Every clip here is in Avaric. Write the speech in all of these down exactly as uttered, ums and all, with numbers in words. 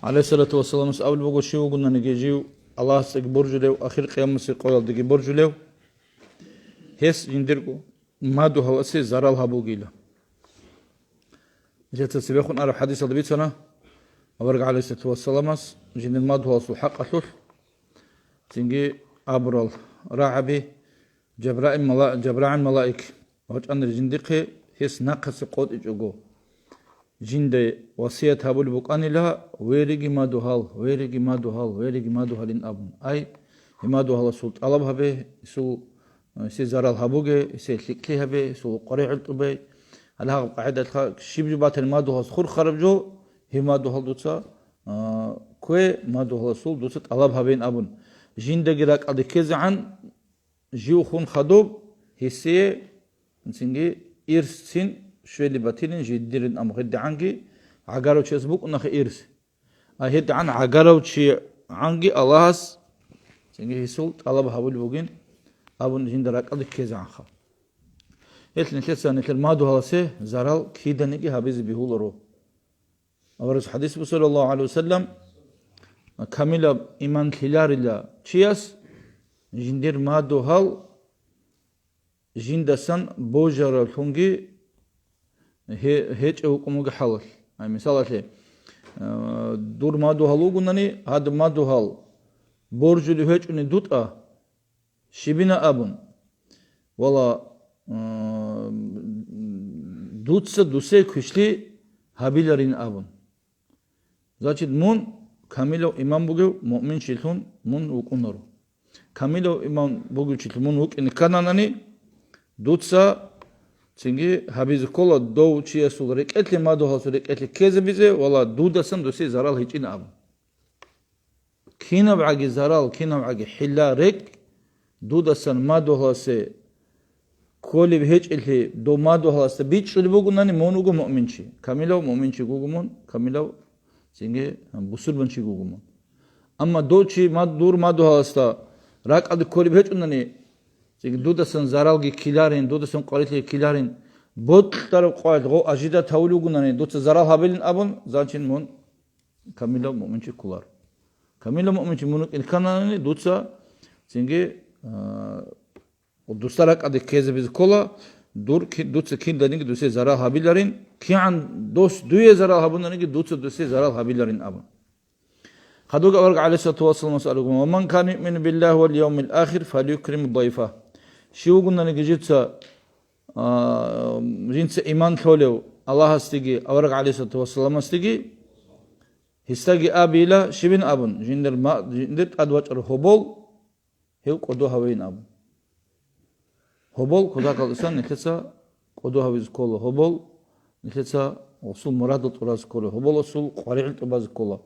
ГӀалайгьиссалату вассаламас абулеб буго, щив вугонаниги жив Аллагьасдаги боржулев, ахир къиямасеб къоялдаги боржулев, гьес жиндирго мадугьаласе зарал гьабугила. Нилъеца цебехун араб хӀадисалда бицана, авараг гӀалайгьиссалату вассаламас жиндир мадугьаласул хӀакъалъулъ цинги абурал рагӀаби, Жабраил мала-, Жабраил малаик вачӀанир жиндихъе, гьес нахъасе къотӀичӀого, жинда васият гьабулеб букӀанила: «Вериги мадугьал, вериги мадугьал, вериги мадугьалин», – абун. Ай, гьев мадугьаласул тӀалаб гьабе, гьесул, гьесие зарал гьабуге, гьесие лъикӀлъи гьабе, гьесул къваригӀел тӀубе. Гьале гьаб къагӀидалъха, щиб жо батани мадугьалас хурхараб жо, гьев мадугьал дуца, а, ккве, мадугьаласул дуца тӀалаб гьабейин абун. Жиндаги ракӀалде ккезегӀан, жив хун хадуб, гьесие цинги ирсцин щвели батилин жиддирин, амма гьедигӀанги гӀагарав чияс букӀунахъе ирс. А гьедигӀан гӀагарав чигӀанги Аллагьас цинги гьесул тӀалаб гьабулеб бугин абун жинда ракӀалде ккезегӀанха. Гьелъ нилъеца нилъер мадугьаласе зарал киданиги гьабизе бегьуларо. Аварагас хӀадис буго, саллаллагьу гӀалайгьи ва саллам, камилаб иман лъиларила чияс жиндир мадугьал жиндасан божаравлъунги гье-, гьечӀев вукӀун вугеб хӀалалъ. Ай, мисалалъе, а, дур мадугьал вугунани, гьадаб мадугьал боржулев гьечӀони дутӀа, щибина абун, вала, а, дуца дусей квешлъи гьабиларин абун. Значит, мун камилав иман бугев муъминчилъун мун вукӀунаро. Камилав иман бугев чилъун мун вукӀине ккананани, дуца цинги гьабизе ккола дов чиясул рекӀелъе, мадугьаласул рекӀелъе ккезабизе, вала, дудасан досие зарал гьечӀин абун. КинабгӀаги зарал, кинабгӀаги хӀилла, рекӀ дудасан мадугьаласе кколеб гьечӀелъи дов мадугьаласда бичӀчӀулеб бугунани, мун вуго муъминчи. Камилав муъминчи вуго мун, камилав цинги бусурбанчи вуго мун. Амма дов чи мад-, дур мадугьаласда ракӀалде кколеб гьечӀунани, цинги дудасан заралги ккеларин, дудасан къварилъи ккеларин, бокьараб къоялъ гъов ажида тавулев вугунани, дуца зарал гьабилин абун, занчин мун камилав муъминчи кколаро. Камилав муъминчи мун вукӀине ккананани, дуца цинги, а, дусда ракӀалде ккезабизе ккола, дур ки-, дуца кинданиги досие зарал гьабиларин, кигӀан дос дуе зарал гьабунаниги, дуца досие зарал гьабиларин абун. Хадуб авараг гӀалайгьиссалату вассаламас абуна: «Ва ман кана юъмину биллагьи вал явмил ахир, фалюкрим дайфа». Щив вугонаниги жинца, а, жинца иман лъолев Аллагьасдеги авараг гӀалайгьиссалату вассаламасдеги, гьесдаги абейила, щибин абун, жиндир ма-, жиндир тӀад вачӀарав гьобол, гьев кӀодо гьавейин абун. Гьобол кутакалдасан нилъеца кӀодо гьавизе ккола, гьобол нилъеца гъосул мурадал тӀуразе ккола, гьоболасул къваригӀел тӀубазе ккола.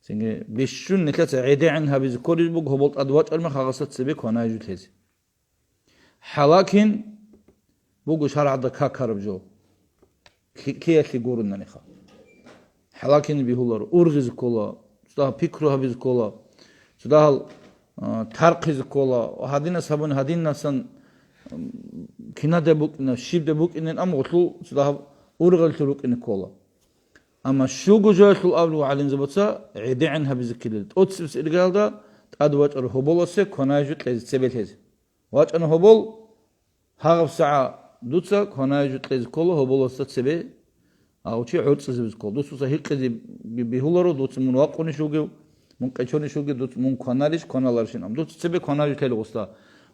Цинги бищун нилъеца гӀедегӀин гьабизе кколеб буго, гьобол тӀад вачӀараб мехалъ гьагъасда цебе кванай жо лъезе. ХӀалакин буго шаргӀалда какараб жо. ЛъикӀлъиялъе гуронаниха. ХӀалакин бегьуларо, ургъизе ккола, цӀакъ пикру гьабизе ккола, цо дагьал, а, тархъизе ккола, гьадинас гьабуни, гьадинасан, м, кинада букӀина, щибда букӀинин, амма гъолъул цо дагьаб ургъалъур рукӀине ккола. Амма щуго жоялъул абулеб гӀалимзабаца гӀедегӀин гьабизе ккелел, тӀоцебесеб иргаялда тӀад вачӀарав гьоболасе кванай жо кьезе цебе лъезе. ВачӀана гьобол, гьагъаб сагӀа дуца кванай жо кьезе ккола гьоболасда цебе, а, гьав чи гӀорцӀизабизе ккола. Дуца гьикъизе би-, бегьуларо, дуца мун вакъунищ вугев, мун къечонищ вугев, дуца мун кваналищ, кваналарищин. Амма дуца цебе кванай жо кьела гъосда.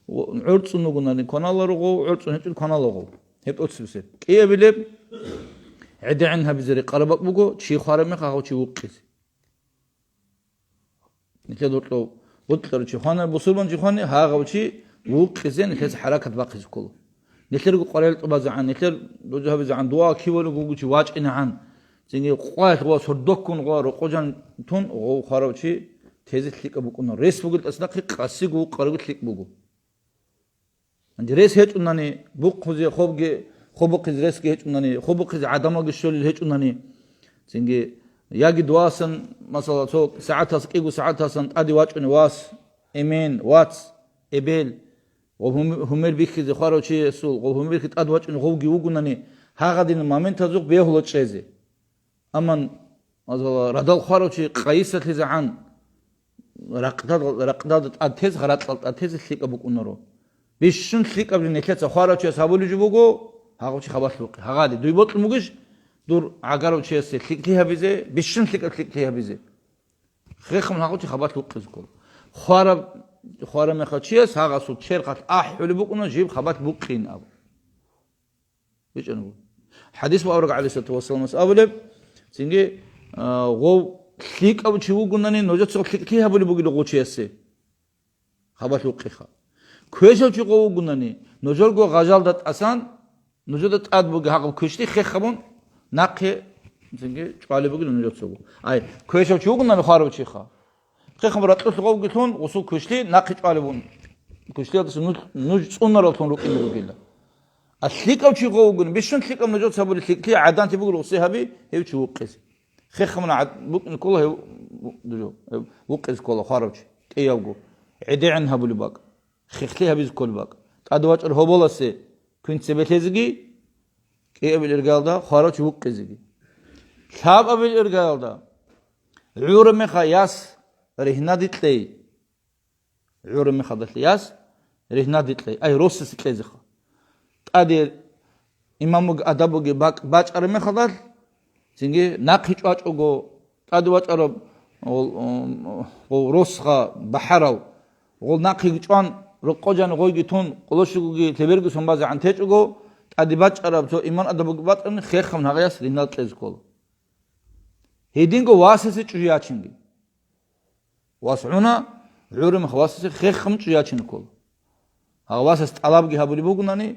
ГӀорцӀун вугонани кваналаро гъов, гӀорцӀун гьечӀони кваналаро гъов. Гьеб тӀоцебесеб. КӀиабилеб, гӀедегӀин гьабизе рекъараб бакӀ буго, чи хвараб мехалъ гьав чи вукъизе. Нилъер гьоркьов бокьарав чи хвана, бусурбан чи хвани, гьагъав чи вукъизе нилъеца хӀаракат бахъизе ккола. Нилъерго къваригӀел тӀубазегӀан, нилъер дужа гьабизегӀан, дуа кивалев вугев чи вачӀинегӀан, цинги къвалъ ва сордоккун ва рокъожан тун гъов хварав чи тезе лъикӀаб букӀуна. Рес бугел тӀасдахъе къасиго вукъарабги лъикӀ буго. Гьанже рес гьечӀунани, бухъузе хобги, хобухъизе ресги гьечӀунани, хобухъизе гӀадамалги щолел гьечӀунани, цинги, яги дуасан, масала, цо сагӀатас, кӀиго сагӀатасан тӀаде вачӀунев вас, эмен, вац, эбел, ва гьум-, гьумер бихьизе хварав чиясул, ва гьумер бихьи тӀад вачӀунев гъовги вугунани, гьагъадин моментазухъ бегьула чӀезе. Амма Мазала, радал хварав чи къайисалъизегӀан ракъдал-, ракъдалда тӀад тезе, гъаракьалда тӀад тезе лъикӀаб букӀунаро. Бищун лъикӀаб жо нилъеца хварав чияс гьабулеб жо буго, гьагъав чи хабалъ вукъи. Гьагъали, дуй бокьун бугищ дур гӀагарав чиясе лъикӀлъи гьабизе, бищун лъикӀаб лъикӀлъи гьабизе? Хехун гьагъав чи хабалъ вукъизе ккола. Хвараб, хвараб мехалъ чияс гьагъасул черхалъ ахӀулеб букӀуна жиб хабалъ букъин абун. БичӀчӀана буго. ХӀадис ва авараг гӀалайгьиссалату вассаламас абулеб, цинги, а, гъов лъикӀав чи вугунани, нужеца лъикӀлъи гьабулеб бугила гъов чиясе. Хабалъ вукъиха. Квешав чи гъов вугунани, нужерго гъажалда тӀасан, нужеда тӀад буги гьагъаб квешлъи хехабун, нахъе, цинги, чӀвалеб бугила нужецаго. Ай, квешав чи вугунани хварав чиха. Хехаб ракьулъ гъовги лъун, гъусул квешлъи нахъе чӀвалеб бун. Квешлъиялдаса нуж, нуж цӀунараллъун рукӀине ругила. А лъикӀав чи гъов вугун, бищун лъикӀав нужеца гьабулеб лъикӀлъи гӀаданти бугел гъусе гьаби, гьев чи вукъизе. Хехаб гӀад-, букӀине ккола гьев, гьев вукъизе ккола хварав чи, кӀиявго. ГӀедегӀин гьабулеб бакӀ. Хехлъи гьабизе кколеб бакӀ. ТӀаде вачӀар гьоболасе квинце белъезеги, кӀиабил иргаялда хварав чи вукъизеги. Лъабабил иргаялда гӀураб меха яс ригьнаде кьей. ГӀураб мехалдалъ яс ригьнаде кьей. Ай, росасе кьезеха. ТӀаде имамуги адабуги бакӀ-, бачӀараб мехалдалъ, цинги нахъе чӀвачӀого, тӀаде вачӀараб гъол, гъол росха бахӀарав, гъол нахъеги чӀван, рокъо жан гъойги тун, къолошигоги лъеберги сон базегӀан течӀого, тӀаде бачӀараб цо иман адабуги батани, хехаб гьагъаяс ригьнал кьезе ккола. Гьединго васасе чӀужу ячинги. Вас гӀуна, гӀураб меха васасе хехаб чӀужу ячин ккола. Гьагъ васас тӀалабги гьабулеб бугунани,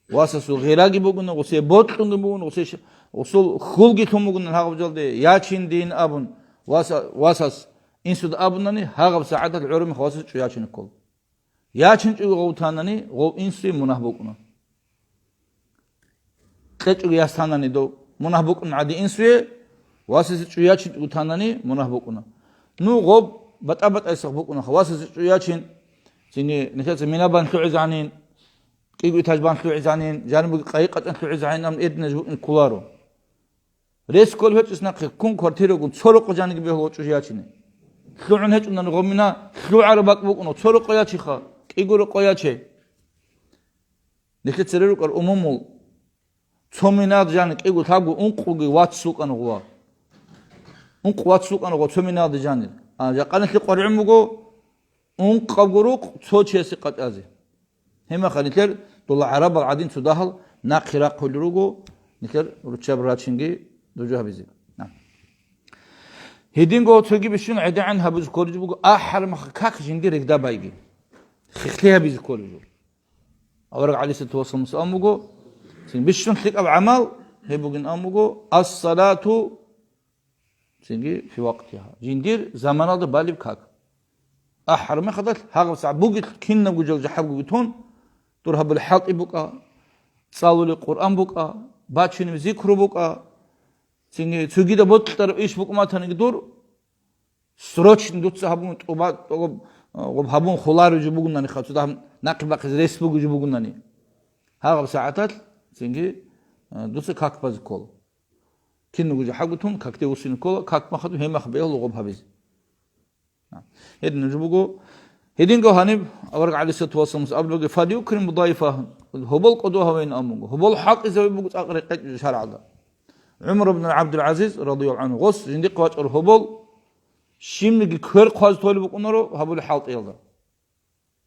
васасул гъираги бугуна, гъусе бокьунги бугун, гъусе ш-, гъусул хьулги лъун бугунан гьагъаб жалде, ячин дин абун, васа-, васас инсуда абунани, гьагъаб сагӀаталъ гӀураб меха васас чӀужу ячин ккола. ЯчинчӀого гъов танани, гъов инсуе мунагь букӀуна. КьечӀого яс танани дов мунагь букӀун гӀади инсуе, васасе чӀужу ячинчӀого танани мунагь букӀуна. Ну, гъоб батӀа-батӀайсах букӀунаха, васасе чӀужу ячин, цинги нилъеца мина бан лъугӀизанин, кӀиго этаж бан лъугӀизанин, жанибги къайи-къачӀан лъугӀизанин абун эдинаж букӀин кколаро. Рес кколеб гьечӀес нахъе ккун квартирагун цо рокъо жаниги бегьула чӀужу ячине. ЛъугӀун гьечӀунани гъомина лъугӀараб бакӀ букӀуна, цо рокъо ячиха, кӀиго рокъо яче. Нилъер цере рукӀар умумул цо минад жани кӀиго лъабго ункъуги вац вукӀана гъува. Ункъ вац вукӀана гъува цо минад жанир. А жакъа нилъе къваригӀун буго ункъабго рукъ цо чиясе къачӀазе. Гьебмехалъ нилъер дола гӀарабал гӀадин цо дагьал нахъе рахъулел руго, нилъер руччаб рачинги дужу гьабизе. На. Гьединго цоги бищун гӀедегӀан гьабизе кколеб буго, ахӀармаха как жинди регда байги. Хихле гьабизе кколеб жо. Авараг гӀалайгьиссалату вассаламас абун буго, цин бищун лъикӀаб гӀамал гьеб бугин абун буго, ас-салату Цинги фи вакътиха. Жиндир заманалда балеб как. АхӀар мехалдалъ гьагъаб сагӀат бугелъ кинабго жал жахӀалгоги тун, дур гьабулеб хӀалтӀи букӀа, цӀалулеб Къуръан букӀа, бачунеб зикру букӀа, цинги цогидаб бокьараб иш букӀун батаниги дур, срочно дуца гьабун, тӀуба-, тӀогоб, гъоб гьабун холарев жо бугунани, хацуда гьаб нахъе бахъизе рес бугев жо бугунани. Гьагъаб сагӀаталъ цинги, э, дуца как базе ккола. Кинабго жо хӀагутун, какде усин ккола, как махадуб гьеб мах бегьула гъоб гьабизе. Гьедин нуж буго, гьединго гьаниб авараг гӀалайгьиссалату вассаламас абулебги, «Фалюкрим дайфа», гьобол кӀодо гьавейин абун буго. Гьобол хӀалтӀизабе буго цӀакъ рекъечӀеб шаргӀалда. ГӀумар ибн ГӀабдул-ГӀазиз, радияллагьу гӀангьу, гъос жиндихъ вачӀар гьобол, щибниги квер хъваз толеб букӀунаро гьабулеб хӀалтӀиялда.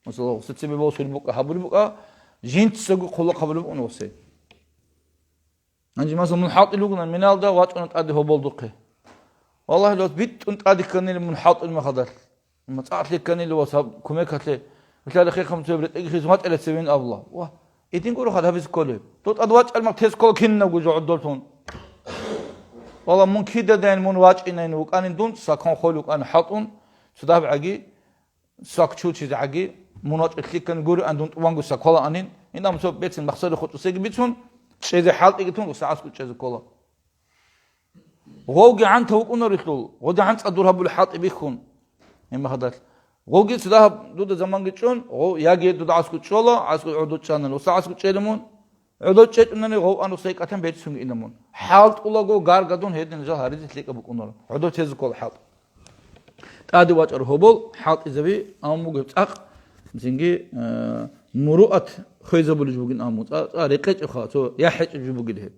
Масала, гъусе цебе босулеб букӀа, гьабулеб букӀа, жинцаго хъулахъ гьабулеб букӀун гъусе. Гьанже, масала, мун хӀалтӀил вугони, миналда вачӀуна тӀаде гьоболдухъе. Валлагьи, вас битӀун тӀаде кканила мун хӀалтӀул мехалдалъ. Амма цӀакълъи кканила вас гьаб кумекалъе. Мисалда, хехаб цебе ретӀеги хиз вачӀила цевен абула. Ва, гьедин гуро хадабиз кколеб. Дов тӀад вачӀармах тез ккола кинабго жо гӀодолъун. Валлагь, мун кидадайин мун вачӀинайин вукӀанин дун, сакон хол вукӀанин хӀалтӀун, цо дагьабгӀаги, сак чучизегӀаги, мун вачӀулъиккан гуриан дун тӀуванго саквалаанин, инан цо бецин махсари хочӀусеги бицун, чӀезе хӀалтӀиги тун, гъуса аскӀу чӀезе ккола. Гъовги гӀанта вукӀунарелъул, гъоди гӀанцӀа дур гьабули хӀалтӀи бихьун. Гьеб мехалдалъ. Гъовги цо дагьаб дуда заманги чӀун, гъов яги дуда аскӀу чӀола, аскӀу гӀодо чӀанани, гъуса аскӀу чӀела мун. ГӀодов чӀечӀунани гъов анусай кӀатан берцинги ина мун. ХӀалтӀулаго гаргадун гьедин жал гьаризе лъикӀаб букӀунарун. ГӀодов тезе ккола хӀалтӀ. ТӀаде вачӀар гьобол хӀалтӀизаби, амма бугеб цӀакъ, цинги, э, муруат хвезабулеб жо бугин амма, цӀа-, цӀа рекъечӀебха, цо яхӀ гьечӀеб жо бугин гьеб.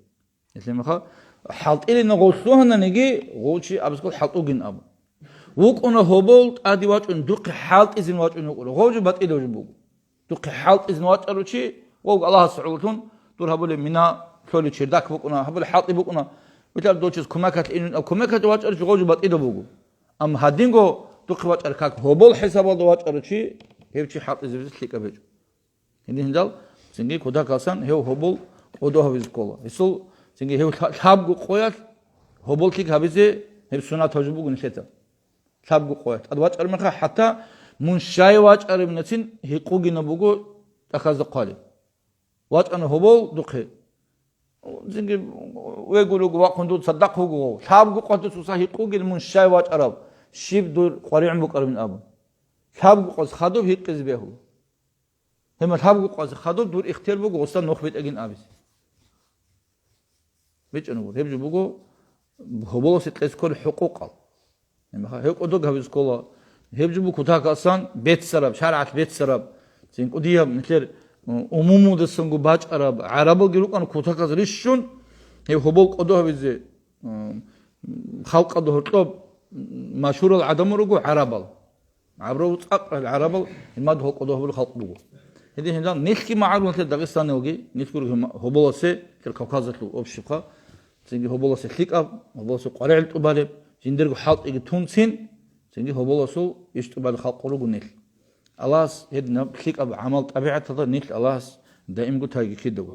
Гьелъемаха, хӀалтӀилина гъов лъугьананиги, гъов чи абискал хӀалтӀугин абун. ВукӀуна гьобол тӀаде вачӀун, духъе хӀалтӀизин вачӀун вукӀуна. Гъов жо батӀилав жо буго. Духъе хӀалтӀизин вачӀарав чи, вав Аллагьас гӀололъун, дур гьабулеб мина лъолеб чердак букӀуна, гьабулеб хӀалтӀи букӀуна. Вилъар дов чияс кумекалъ инин, аб кумекалъ вачӀарав чи гъов жо батӀилав буго. Амма гьадинго духъе вачӀараб как гьобол хӀисабалда вачӀарав чи, гьев чи хӀалтӀизабизе лъикӀаб гьечӀо. Гьедин гьедал, цинги кутакалсан гьев гьобол кӀодо гьавизе ккола. Гьесул цинги гьев лъа-, лъабго къоялъ гьобол лъикӀ гьабизе гьеб суннатав жо буго нилъеда. Лъабго къоялъ. ТӀад вачӀараб мехалъ, хӀатта мун щай вачӀарабинацин гьикъугинаб буго тӀахьазда хъвалеб. ВачӀана гьобол духъе. Цинги вегулего вахъун дуца дакъ вуго. Лъабго къоялъ дуца гьикъугин мун щай вачӀараб, щиб дур къваригӀун букӀарабин абун. Лъабго къоялъ хадуб гьикъизе бегьула. Гьеб лъабго къоялъ хадуб дур ихтияр буго гъосда нух битӀагин абизе. БичӀчӀун буго. Гьеб жо буго гьоболасе кьезе кколел хӀукъукъал. Гьеб кӀодо гьабизе ккола. Гьеб жо буго кутакалсан беццараб, шаригӀат беццараб, цин кӀудияб нилъер, м, умумудасанго бачӀараб, гӀарабалги рукӀана кутаказ рищун, гьеб гьобол кӀодо гьабизе, м, халкъалда гьоркьоб, м, машгьурал гӀадамал руго гӀарабал. ГӀабрав цӀакъ гӀарабал гьимад гьол кӀодо гьабулел халкъ буго. Гьедин гьеб жо нилъги магӀаруланлъе Дагъистаналги, нилъ гурги гьома-, гьоболасе, тер Кавказалъул общество, цинги гьоболасе лъикӀаб, гьоболасе къваригӀел тӀубалеб, жиндирго хӀалтӀиги тунцин, цинги гьоболасул иш тӀубалел халкъ руго нилъ. Аллагьас гьединаб лъикӀаб гӀамал-тӀабигӀаталда нилъ Аллагьас даимго тайги кидаго.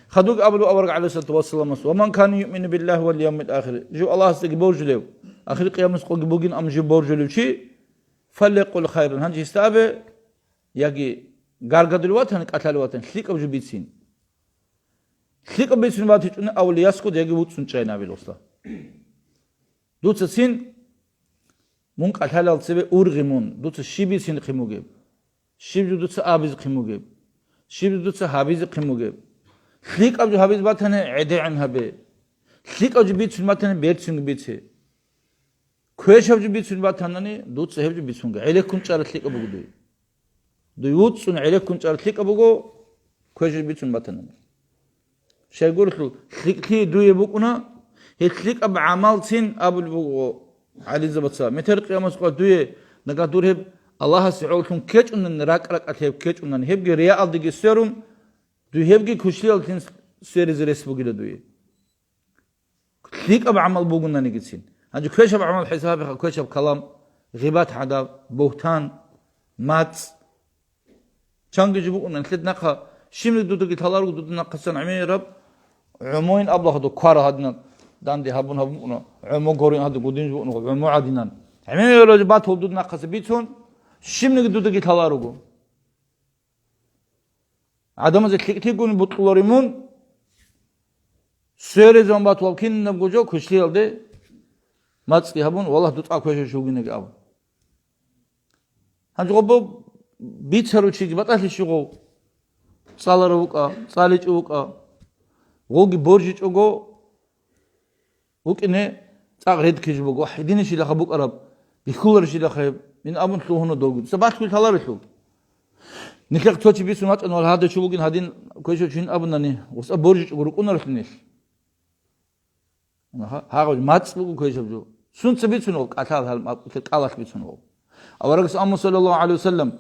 Хадубги абулеб авараг гӀалайгьиссалату вассаламас: «Ва ман кана юъмину биллагьи вал явмил ахир», жив Аллагьасдаги божулев, ахир къиямас къоги бугин ам жив божулев чи, «фалякъул хайран», гьанже гьесда абе, яги гаргадулев ватани, кӀалъалев ватани, лъикӀаб жо бицин. ЛъикӀаб бицун батичӀони авлиясго яги вуцӀцӀун чӀайин абила. Дуца цин мун кӀалъалел цебе ургъи мун, дуца щиб бицинхъин бугеб? Щиб жо дуца абизехъин бугеб? Щиб жо дуца гьабизехъин бугеб? ЛъикӀаб жо гьабизе батани, гӀедегӀан гьабе. ЛъикӀаб жо бицун батани, берцинго бице. Квешаб жо бицун батанани, дуца гьеб жо бицунге. ГӀелеккун чӀараб лъикӀаб буго дуе. Дуе вуцӀцӀун гӀелеккун чӀараб лъикӀаб буго, квешаб жо бицун батанани. Щайгурелъул лъикӀлъи дуе букӀуна, гьеб лъикӀаб гӀамалцин абулеб буго гӀалимзабаца. Метер къиямас къо дуе, нагагь дур гьеб Аллагьасе гӀололъун ккечӀунани, ракӀ-ракӀалъ гьеб ккечӀунани, гьебги рияалдеги сверун, дуе гьебги квешлъиялъин сверизе рес бугила дуе. ЛъикӀаб гӀамал бугунанигицин. Гьанже квешаб гӀамал хӀисабиха, квешаб калам, гъибат гӀадаб, бугьтан, мацӀ. Чанги жо букӀуна, нилъед нахъа щибниги дудаги лъаларого, дуда нахъасан гӀемераб гӀумойин аблагьадо квара гьадинан, данде гьабун гьабун букӀуна, гӀумо горин гьадин гудин жо букӀуна, гӀумо гӀадинан. ГӀемераб батул дуда нахъаса бицун, щибниги дудаги лъаларого. ГӀадамазе лъикӀлъигун бутӀулари мун, сверизан батулаб кинабго жо квешлъиялде мацӀги гьабун, валлагь, дуца квешав чи вугинаги абун. Гьанже гъобо бицарав чиги батӀалъи щугъов, цӀаларав вукӀа, цӀаличӀев вукӀа, гъоги боржичӀого, вукӀине цӀакъ редкиж буго, гьединищилаха букӀараб, бихьуларищилаха гьеб, ин абун лъугьуна довги. Дуца балъуй лъаларелъул. Нилъехъ цо чи бицун вачӀана, валлагь, гьадав чи вугин гьадин квешав чи вугин абунани, гъоса боржичӀого рукӀунарелъул нилъ. Гьагъав мацӀ буго квешаб жо. Сунца бицун гъов, кӀалъал гьал-, кӀалалъ бицун гъов. Аварагас амма, саллаллагьу гӀалайгьи ва саллам,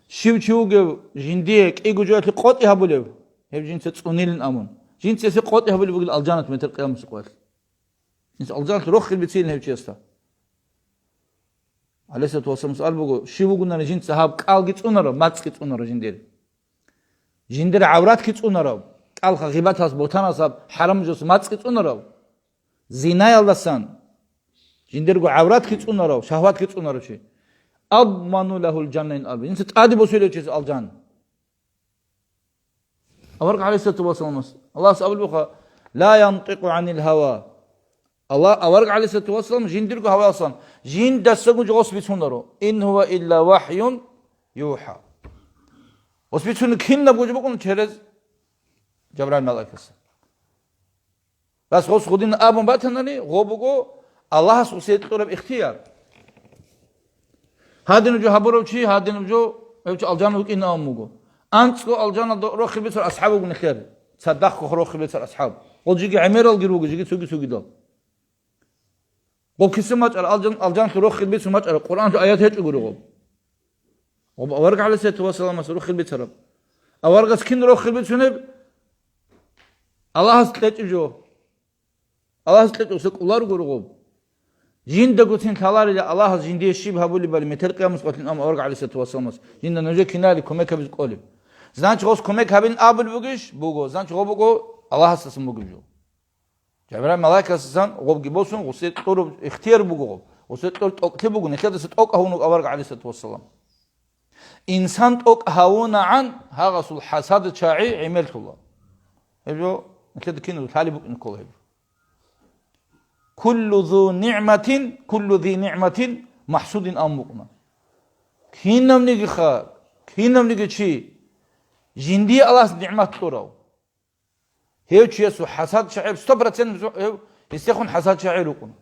щив чи вугев жиндие кӀиго жоялъе къотӀи гьабулев, гьев жинца цӀунилин абун. Жинца гьесие къотӀи гьабулеб бугел алжанат метер къиямасеб къоялъ. Инса алжаналъ рохел бицилин гьев чиясда. ГӀалайгьиссалату вассаламас абулеб буго, щив вугунани жинца гьаб кӀалги цӀунарав, мацӀги цӀунарав жиндир. Жиндир гӀавратги цӀунарав, кӀалха гъибаталъ, бугьтаналъ гьаб хӀарам жоялъ мацӀги цӀунарав, зинаялдасан жиндирго гӀавратги цӀунарав, шагьватги цӀунарав чи. Адману лагьул жанна ин абу. Инса тӀаде босулев чияс алжан. Авараг гӀалайгьиссалату вассаламас, Аллагьас абулеб буха, «Ла янтикъу гӀанил гьава». Аллагь, авараг гӀалайгьиссалату вассалам жиндирго гьаваялсан, жиндасаго жо гъос бицунаро. «Ин гьува илла вахӀюн юхӀа». Гъос бицунеб кинабго жо букӀун через Жабраил малаикас. Бас гъос гъудин абун батанани, гъо буго Аллагьас гъусе кьураб ихтияр. Гьадинаб жо гьабурав чи, гьадинаб жо гьев чи алжана вукӀин абун буго. АнцӀго алжаналда рохел бицар асхӀаб вуго нилъер. Цадахъго рохел бицар асхӀаб. Гъол жиги гӀемералги руго, жиги цоги-цогидал. Гъоб киса мачӀара, алжан-, алжанлъи рохел бицун мачӀара, Къуръанлъи аят гьечӀо гури гъоб. Гъоб авараг гӀалайгьиссалату вассаламас рохел бицараб. Аварагас кин рохел бицунеб? Аллагьас кьечӀеб жо. Аллагьас кьечӀеб гъусе кӀоларо гури гъоб. Жиндаго цин лъаларила Аллагьас жиндие щиб гьабулебали метер къиямас къватин ам авараг гӀалайгьиссалату вассаламас. Жинда нужее кинали кумек гьабиз кӀолеб. Значит, гъос кумек гьабилин абулеб бугищ? Буго. Значит, гъоб буго Аллагьасдасан бугеб жо. Жабраил малаикасдасан гъобги босун, гъусе кьураб ихтияр буго гъоб. Гъусе кьур тӀокӀлъи буго, нилъедаса тӀокӀ гьавун вуго авараг гӀалайгьиссалату вассалам. Инсан тӀокӀ гьавунагӀан гьагъасул хӀасад чагӀи гӀемерлъула. Гьеб жо нилъеда киназул лъалеб букӀин ккола гьеб. Куллу зу нигӀматин, куллу зи нигӀматин махӀсудин абун букӀуна. Кинавниги ха, кинавниги чи, жиндие Аллагьас нигӀмат кьурав. Гьев чиясул хӀасад чагӀи, сто процент гьев, гьесдехун хӀасад чагӀи рукӀун.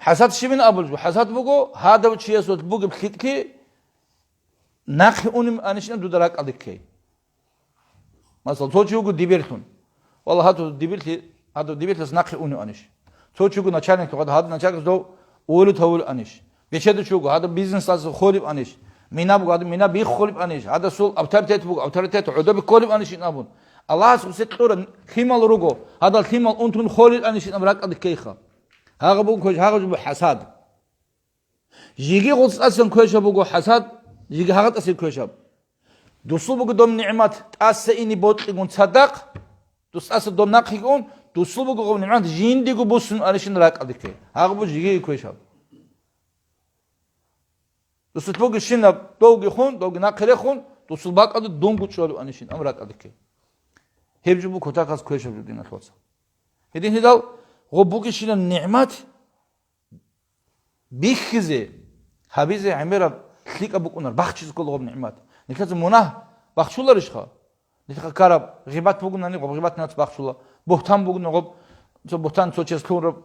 ХӀасад щибин абулеб? ХӀасад буго, гьадав чиясул бугеб лъикӀлъи нахъе унеб анищинаб дуда ракӀалде ккей. Масала, цо чи вуго дибирлъун. Валлагь, гьадав дибирлъи, гьадав дибирлъас нахъе унев анищ. Цо чи вуго начальник, гьадав, гьадав начальникас дов уволить гьавулев анищ. Бечеда чи вуго, гьадав бизнесалъул холеб анищ. Мина буго, гьадав мина биххулеб анищ. Гьадасул авторитет буго, авторитет гӀодобе кколеб анищин абун. Аллагьас гъусе кьура, лъимал руго, гьадал лъимал унтун холел анищин абун ракӀалде ккейха. Гьагъа буго квеш-, гьагъа жо буго хӀасад. Жиги гъуцӀасан квешаб буго хӀасад, жиги гьагъа тӀасан квешаб. Дусул буго доб нигӀмат тӀаса ине бокьигун цадахъ, дус тӀаса доб нахъегун, дусул буго гъоб нигӀмат жиндиго буссун аришин ракӀалдеке. Гьагъабу жиги квешаб. Дусул буго шинаб довги хун, довги нахъе рехун, дусул бакӀалда дунго чӀолев анишин, ам ракӀалдеке. Гьеб жо буго кутаказ квешаб жо диналъуца. Гьедин гьедал гъоб бугищинаб нигӀмат бихьизе, гьабизе гӀемераб лъикӀаб букӀунар, бахчизе ккола гъоб нигӀмат. Нилъеца мунагь бахчуларищха? Нилъеха ккараб гъибат бугунани, гъоб гъибатинац бахчула. Бугьтан бугуна гъоб, цо бугьтан цо чияс лъураб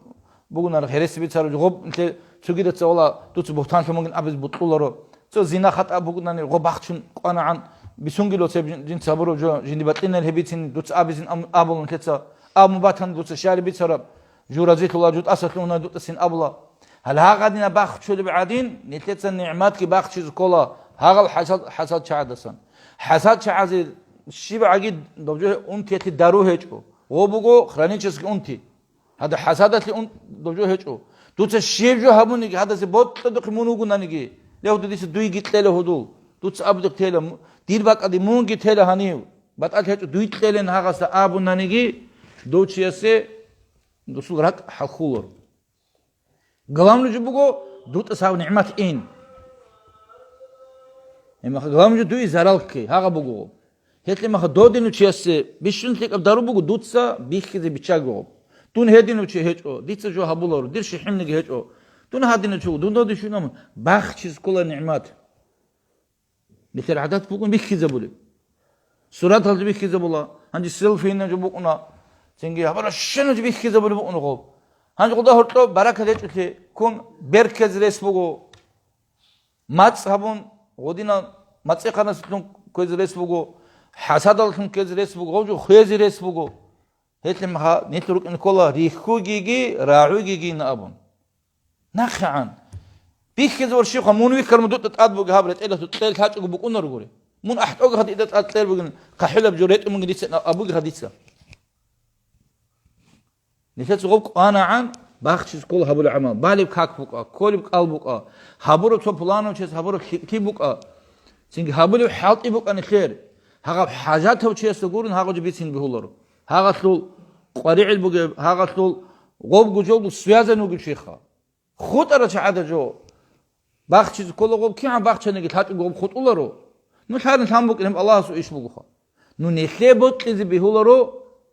бугунар, гьереси бицараб, гъоб нилъе цогидаца вала дуца бугьтан лъумагин абиз бутӀуларо. Цо зина хатӀа бугунани, гъоб бахчун кӀванагӀан, бицунгило цеб жин-, жинца гьабураб жо, жинди батӀинел гьебицин дуца абизин ам-, абулун нилъеца. Абун батани дуца щали бицараб, жу разилъула, жу тӀасалъугьуна дутӀасин абула. Гьал гьагъадина бахчулеб гӀадин, нилъеца нигӀматги бахчизе ккола гьагъал хӀасад, хӀасад чагӀадасан. ХӀасад чагӀазе щибгӀаги доб жо унтиялъе дару гьечӀо. Гъо буго хронический унти. Гьада хӀасадалъе ун доб жо гьечӀо. Дуца щиб жо гьабуниги, гьадазе бокьадухъе мун вугунаниги, ле, гьудул дица дуйги кьела гьудул. Дуца абдихъ тела, му-, дир бакӀалде мунги тела гьанив. БатӀал гьечӀо дуй кьелин гьагъасда абунаниги, дов чиясе дусул ракӀ хӀалхулар. Главный жо буго, дутӀа сав нигӀмат ин. Гьебмаха главный жо дуе зарал ккей, гьагъа буго. Гьелъе маха додинав чиясе бищун лъикӀаб дару буго, дуца бихьизе биччаго. Дун гьединав чи гьечӀо, дица жо гьабуларо, дир щихӀимниги гьечӀо. Дун гьадинав чи вуго, дун додин щунамун, бахчизе ккола нигӀмат. Нилъер гӀадат букӀун бихьизабулеб. Сураталда бихьизабула, гьанже селфийна жо букӀуна, цинги гьабара щина жо бихьизабулеб букӀуна гъоб. Гьанже гъуда гьоркьоб баракат гьечӀолъи ккун беркез рес буго. МацӀ гьабун, гъудина мацӀихъанаслъун кквезе рес буго, хӀасадаллъун кквезе рес буго, гъов жо хвезе рес буго. Гьелъ меха нилъ рукӀин ккола рихьугиги рагӀугигин абун. НахъегӀан. Бихьизе ворщихъа, мун вихьарму дутӀа тӀад буги гьаб ретӀелалъу кьел лъачӀого букӀунаргури. Мун ахӀтӀогиха дида тӀад кьел бугин, хъахӀилаб жо ретӀун бугин дица абугиха дица. Нилъеца гъов кӀванагӀан бахчиз ккол гьабулеб гӀамал. Балеб как букӀа, кколеб кӀал букӀа, гьабураб цо пуланав чияс гьабураб лъикӀлъи букӀа. Цинги гьабулеб хӀалтӀи букӀа нилъер. Гьагъаб хӀажатав чиясда гурун гьагъаб жо бицин бегьуларо. Гьагъалъул къваригӀел бугеб, гьагъалъул гъобго жолго связан вугев чиха. ХутӀара чагӀада жо. Бахчизе ккола гъоб, кигӀан бахчаниги лъачӀого гъоб хутӀуларо. Ну лъарин лъан букӀин гьеб Аллагьасул иш бугоха. Ну нилъее бокьизе бегьуларо,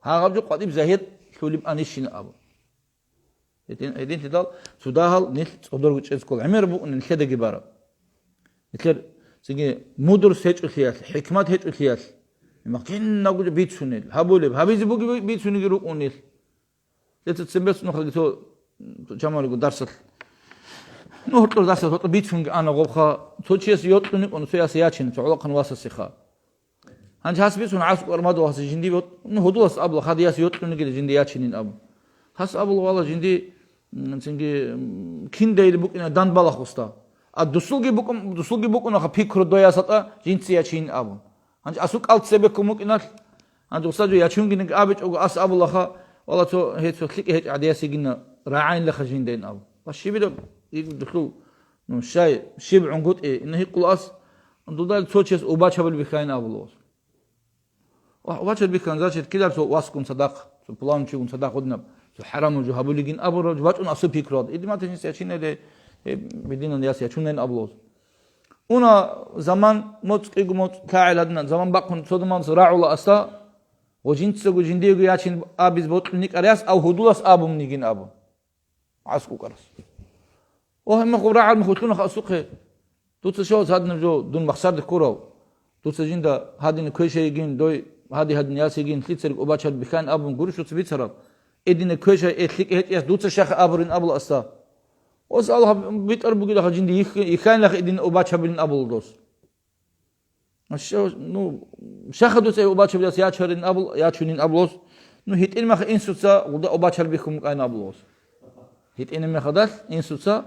гьагъаб жо къватӀиб загьир лъулеб анищин абу. Гьедин, гьединлъидал цо дагьал нилъ цӀодорго чӀез ккола. ГӀемер букӀун нилъедаги бараб. Нилъер цинги мудурс гьечӀолъиялъ, хӀикмат гьечӀолъиялъ, Имах кинабго бицунел, гьабулеб, гьабизе буги бицунелги рукӀунел. Леца цебе цӀунухъалги цо, цо чамалиго дарсалъ. Ну, гьоркьор дарсалъ, гьоркьор бицунги ана гъобха, цо чияс йокьуни кӀун, цо яс ячин, цо гӀолохъан васасеха. Гьанже гьас бицун гӀасу армадул гьас жинди йот-, ну, гьудулас абула, хадияс йокьунигили жинди ячинин абу. Гьас абула, вала, жинди, м, цинги, м, киндайили букӀина данбалахуста. А дусулги букӀун, дусулги букӀунаха пикру доясатӀа жинци ячин абу. Гьанже асул кӀал цебеккун букӀиналъ, гьанже устазу ячунгинги абичӀого ас абулаха, вала, цо гьецо лъикӀ гьечӀ гӀадиясигина рагӀайнлаха жиндайин абу. Ва щибираб, ил дулъул, ну, щай, щиб гӀунгутӀи, ина гьикъула ас, дуда цо чияс убачабал бихьайин абулас. Ва убачабал бихьан, значит, кидар цо васгун цадахъ, цо пуланчигун цадахъ гъудинаб, цо хӀарамул жо гьабулигин абураб, бачӀун асул пикруялда. Идиматин жинс ячинеле, э, бединан яс ячунайин абулас. Уна заман моцӀ кӀиго моцӀ лъагӀел гьадинан, заман бахъун цо заманас рагӀула аста, ва жинцаго жиндиего ячин абиз бокьун йикӀарас, ав гьудулас абун йигин абун. ГӀаскӀукӀарас. О, гьебмехъ рагӀал мехалъуна асухъе. Дуца щавас гьадинаб жо дун махсарда ккурав? Дуца жинда гьадина квеша йигин, дой гьади-гьадин яс йигин, лъицаги убачал бихьан абун гурищ дуца бицараб? Эдина квеша, э, лъикӀ гьечӀ яс дуца щаха абурин абула аста. Ос Аллагь битӀар бугилаха жинда йих-, йихьайнилаха эдина убачабилин абула дос. Ща-, ну, щаха дуца убачабилас ячарин абул-, ячунин абулос, ну, гьитӀин меха инсуца гъуда убачал бихьун букӀайин абулос. ГьитӀинаб мехадал инсуца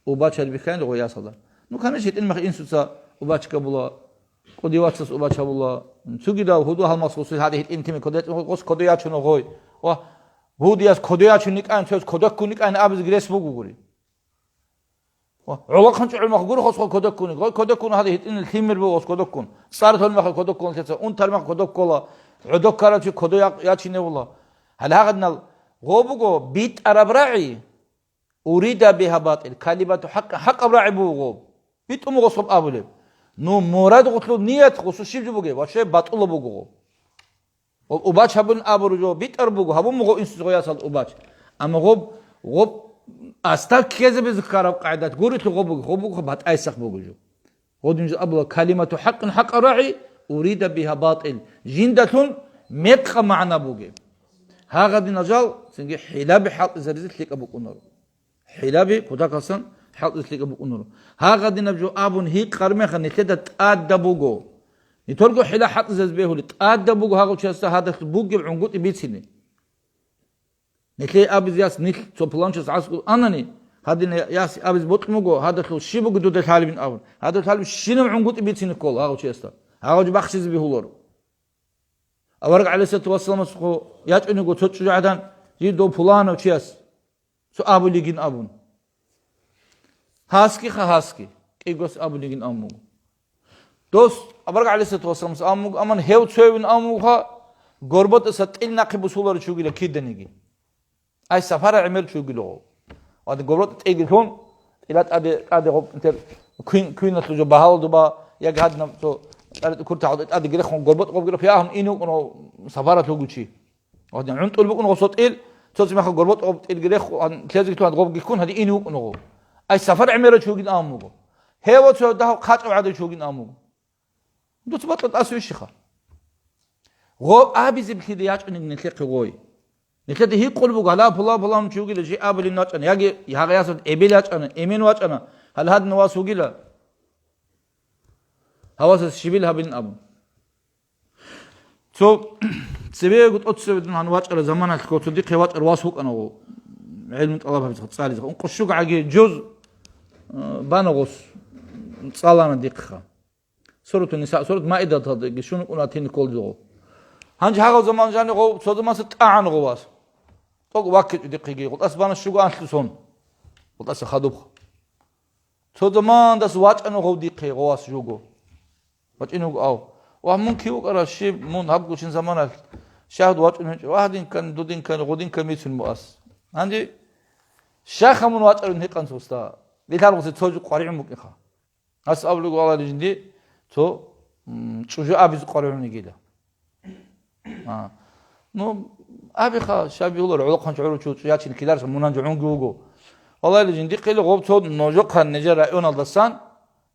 убачал бихьайин гъо ясалда. Ну, конечно, гьитӀин меха инсуца убачка була, кӀуди вацас убача була, цугидал гьуду гьалмас гъусил гьади гьитӀин тими кодец-, гъос кодо ячуна гъой. Ва гьудияс кодо ячун никӀан, цояс кодоккун никӀан абиз грес бугу гури. Ва гӀолохъанчӀо гӀумах гуро хосхо кодоккуни. Гъой кодоккун гьади гьитӀинал лъимер буго хос кодоккун. ЦӀар толмаха кодоккун лъеца, ун тармаха кодоккола, гӀодоккарав чи кодо я-, ячиневула. Гьале гьагъадинал гъо буго битӀараб рагӀи, урида бигьа батӀил, калимату хӀакъ, хӀакъаб рагӀи буго гъо. БитӀун буго соб абулеб. Ну, мурад гъулъул ният гъусу щиб жо бугеб? Ва щай батӀула буго гъо. Ва убач гьабун абуру жо битӀар буго, гьабун буго инсуц гъоясал убач. Амма гъоб, гъоб астав ккезабизе ккараб къагӀидат гурелъул гъоб буго, гъоб буго батӀайсахъ буго жо. Гъодин жо абула: «Калимату хӀакъин хӀакъа рагӀи, урида бигьа батӀил». Жиндалъун мекъа магӀна бугеб. Гьагъадин ажал цинги хӀилаби хӀалтӀизаризе лъикӀаб букӀунаро. ХӀилаби кутакалсан хӀалтӀизе лъикӀаб букӀунаро. Гьагъадинаб жо абун гьикъар меха нилъеда тӀадаб буго. Нилъерго хӀила хӀалтӀизаризе бегьули, тӀадаб буго гьагъав чиясда гьадалъ бугеб гӀунгутӀи бицине. Нилъее абизе яс нилъ цо пуланчияс гӀаскӀул анани, гьадин яс абизе бокьун буго, гьадалъул щиб буго дуда лъалебин абун. Гьадалъ лъалеб щинаб гӀунгутӀи бицине ккола гьагъав чиясда. Гьагъав жо бахчизе бегьуларо. Авараг гӀалайгьиссалату вассаламасухъо ячӀунего цо чӀужугӀадан, жив дов пуланав чияс цо абулигин абун. Гьасги ха, гьасги, кӀигос абулигин абун буго. Дос, Авараг гӀалайгьиссалату вассаламас абун буго, аман гьев цоявин абун буго, горботаса тӀил нахъе бусуларо чугила киданиги. Ай, сафара гӀемер чугило. Ва горбот тӀеги лъун, тӀила тӀаде, тӀаде гъоб интер квин, квиналъул жо багьалдуба, яги гьадинаб цо тӀаде курта гьалда тӀаде грехун горбот гъоб грехун ягьун ин вукӀун сафаралъугу чи. Ва гьадин гӀунтӀул букӀун гъосо тӀил, цо цимаха горбот гъоб тӀил грехун, лезги туад гъоб гихкун гьадин ин вукӀун гъо. Ай, сафар гӀемер чугин абун буго. Гьев цо дагьав хъачӀав гӀадав чугин абун буго. Дуца батӀа тӀасуйщиха. Гъо абизе бихьида ячӀунеб нилъехъе гъой. Нилъеда гьикъун буго, гьала пула-пулан чи вугила, жи абулин вачӀана, яги гьагъаясад эбел ячӀана, эмен вачӀана, гьал гьадин вас вугила. Гьавасас щибил гьабилин абун. Цо цебего тӀоцебедун гьан вачӀара заманалъго цо дихъе вачӀар вас вукӀана гъо. ГӀилму тӀалаб гьабизеха, цӀализеха. Ункъо щугӀаги жуз, э, бана гъос, цӀалана дихъха. Сурату Ниса, сурат Маидаталдаги щун вукӀун ратин кколдугъу. Гьанже гьагъав заман жани гъов, цо заманаса тӀагӀан гъовас. ТӀокӀ ваккичӀо дихъеги, гъутӀас бана щуго анлъу сон. ГъутӀаса хадубха. Цо замандас вачӀана гъов дихъе гъовас жуго. ВачӀин вуго ав. Ва мун кив вукӀара щиб, мун гьаб гучин заманалъ шагьад вачӀун гьечӀо. Ва гьадинкан, дудинкан, гъудинкан мицун муас. Гьанже щаха мун вачӀарун гьикъан цоста. Дилъар гъуси цо жу къваригӀун букӀинха. Ас абулеб валай жинди цо, м, чӀужу абизе къваригӀун йигила. А. Ну, абиха, шаби гьулар, гӀолохъанчи гӀуручи чӀу ячин киларса мунанчи гӀунги вуго. Валай жинди хъили гъоб цо ножохъан нижер районалдасан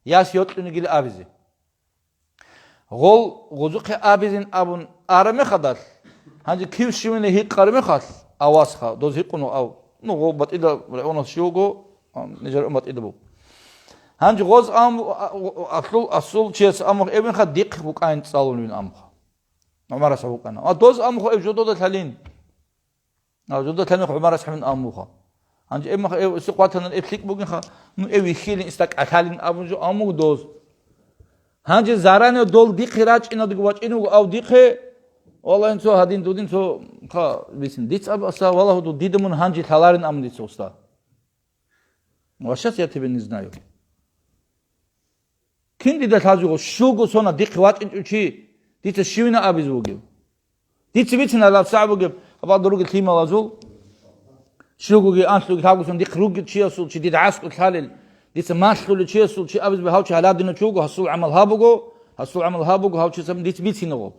яс йокьун йигила абизе. Гъол гъозухъе абизин абун араб мехалдалъ, гьанже кив щивине гьикъараб мехалъ, авасха, доз гьикъун ав, ну, гъо батӀида регӀунас щив вуго, а, нижер батӀида буго. Гьанже гъоз ам, а, а, асул, асул чияс амухъ эбинха дихъ букӀайин цӀалулин амха. ГӀумарас гьав вукӀана. А доз амухъ эб жодода лъалин. А, жодода лъалин ГӀумарас хӀамин амухъа. Гьанже эб мах, эб, эсухъ ватанан эб лъикӀ бугинха, ну, эб вихьилин, иста кӀалъалин абун жо амуг доз. Гьанже заранее дол дихъе рачӀинадго вачӀин вуго, ав дихъе, валлагь, цо гьадин дудин цо ха бицин. Диц аб аса, валлагь, дуд дида мун гьанже лъаларин амун дица уста. Ва щас я тебе не знаю. Кин дида лъазего, щуго сона дихъе вачӀинчӀо чи, дица щивина абизе вугев? Дица бицина гьалаб сагӀ бугеб, абал дуруги лъималазул, щугоги анлъуги лъабгусон дихъ ругел чиясул чи дида гӀаскӀур лъалел, дица малъулел чиясул чи абизе гьав чи гьаладина чуго, гьасул гӀамал гьабуго, гьасул гӀамал гьабуго, гьав чи саб дица бицинаго.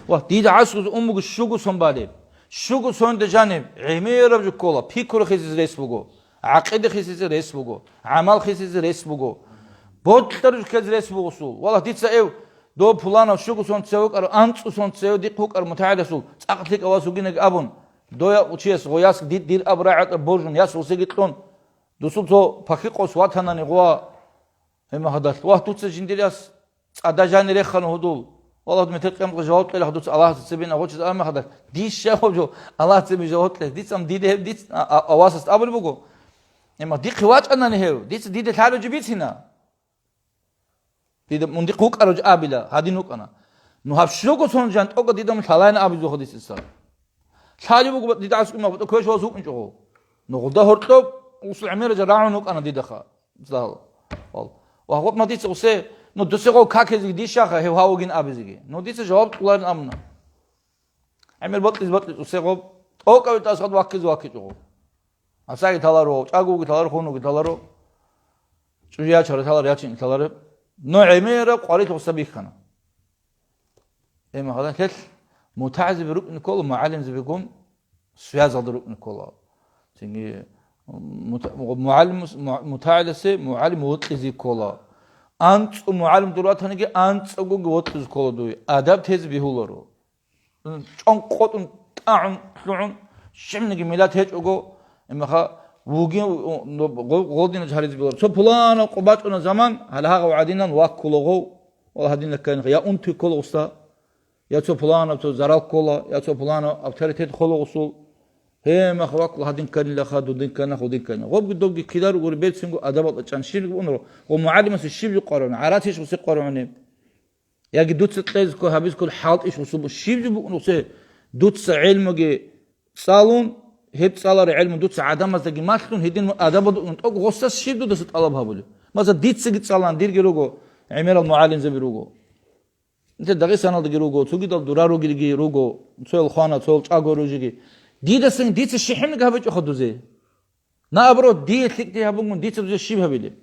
Ва дида гӀаскӀуз умуго щуго сон балеб, щуго сонде жаниб, гӀемераб жо ккола, пикру хисизе рес буго, гӀакъида хисизе рес буго, гӀамал хисизе рес буго, бокьараб жо ккезе рес буго сул. Валлагь, дица эв, дов пуланав щуго сон цеве вукӀарав, анцӀу сон цеве дихъ вукӀарав мутагӀиласул цӀакъ лъикӀав вас вугинеги абун, доя учияс гъояс дид дир аб рагӀатӀа божун, яс усеги кьун, дусул цо пахьи къос ватанани гъуа, гьема гьадалъ. Вагь, дуца жиндир яс цӀада жани рехана гьудул. Валлагь, метер къияматалда жаваб кьела дуца Аллагьасда цебе гъочиз ама гьадалъ. Диш щай гъоб жо Аллагь цебе жаваб кьела? Дицан дида гьеб диц-, а, а, авасас абулеб буго. Гьема дихъе вачӀанани гьев, дица дида лъалеб жо бицина. Дида мун дихъ вукӀарав жо абила, гьадин вукӀана. Ну, гьаб щуго сон жан тӀокӀа дида мун лъалайин абизухъа дица. Лъалеб буго дида аскӀума батӀа квеш вас вукӀинчӀого. Ну, гъуда гьоркьоб усул гӀемера жа рагӀун вукӀана дидаха. Зал. Вал. Ва гъоб ма дица усе, ну, дусе гъов какезеги дишаха, гьев гьав вугин абизеги. Ну, дица жаваб кьуларин амуна. ГӀемер бокьиз-бокьиз усе гъоб, тӀокӀаве тӀасхад ваккиз ваккичӀого. Асаги таларо, чӀагоги таларо, хунуги таларо. ЧӀужу ячара талар, ячин талареб. Но гӀемераб къварилъ гъуса бихьана. Гьема гьалан лъелъ мутагӀилзаби рукӀин ккола, мугӀалимзабигун связалда рукӀин ккола. Цинги мута-, мугӀалимас-, му-, мутагӀиласе мугӀалим вокьизе ккола. АнцӀу мугӀалим дур ватаниги, анцӀагоги вокьизе ккола дуе. Адаб тезе бегьуларо. ЧӀон къотӀун, тӀагӀун, лъугӀун, щибниги миллат гьечӀого, имаха, вугин, гъо-, гъодина гьаризе болар. Цо пуланав къо бачӀуна заман, гьале гьагъав гӀадинан ваккулагъов, вала гьадинлъи кканихъ, я унтуй ккола гъуста, я цо пуланав цо зарал ккола, я цо пуланав авторитет хола гъусул. Гье, мах ваккула гьадин кканилаха, дудин ккана, худин ккана. Гъобги добги кидар гури берцинго адабал чӀан щибги унро, гъо мугӀалимасе щиб жо къваригӀуна, гӀарациш гъусе къваригӀунеб. Яги дуца кьезго гьабизккол хӀалтӀиш гъусул щиб жо букӀун гъусе, дуца гӀелмуги цӀалун, гьеб цӀаларай гӀелму дуца гӀадамаздаги малъун, гьедин адабалда ун тӀокӀ гъосас щиб дудаса тӀалаб гьабулеб? Маса, дицаги цӀалан, дирги руго, гӀемерал мугӀалимзаби руго. Нилъер Дагъистаналдаги руго, цогидал дура ругелги руго, цоял хвана, цоял чӀаго ружиги. Дидасан дица щихӀимлъи гьабичӀоха дузе. Наоборот, дие лъикӀлъи гьабунгун дица дузе щиб гьабилеб?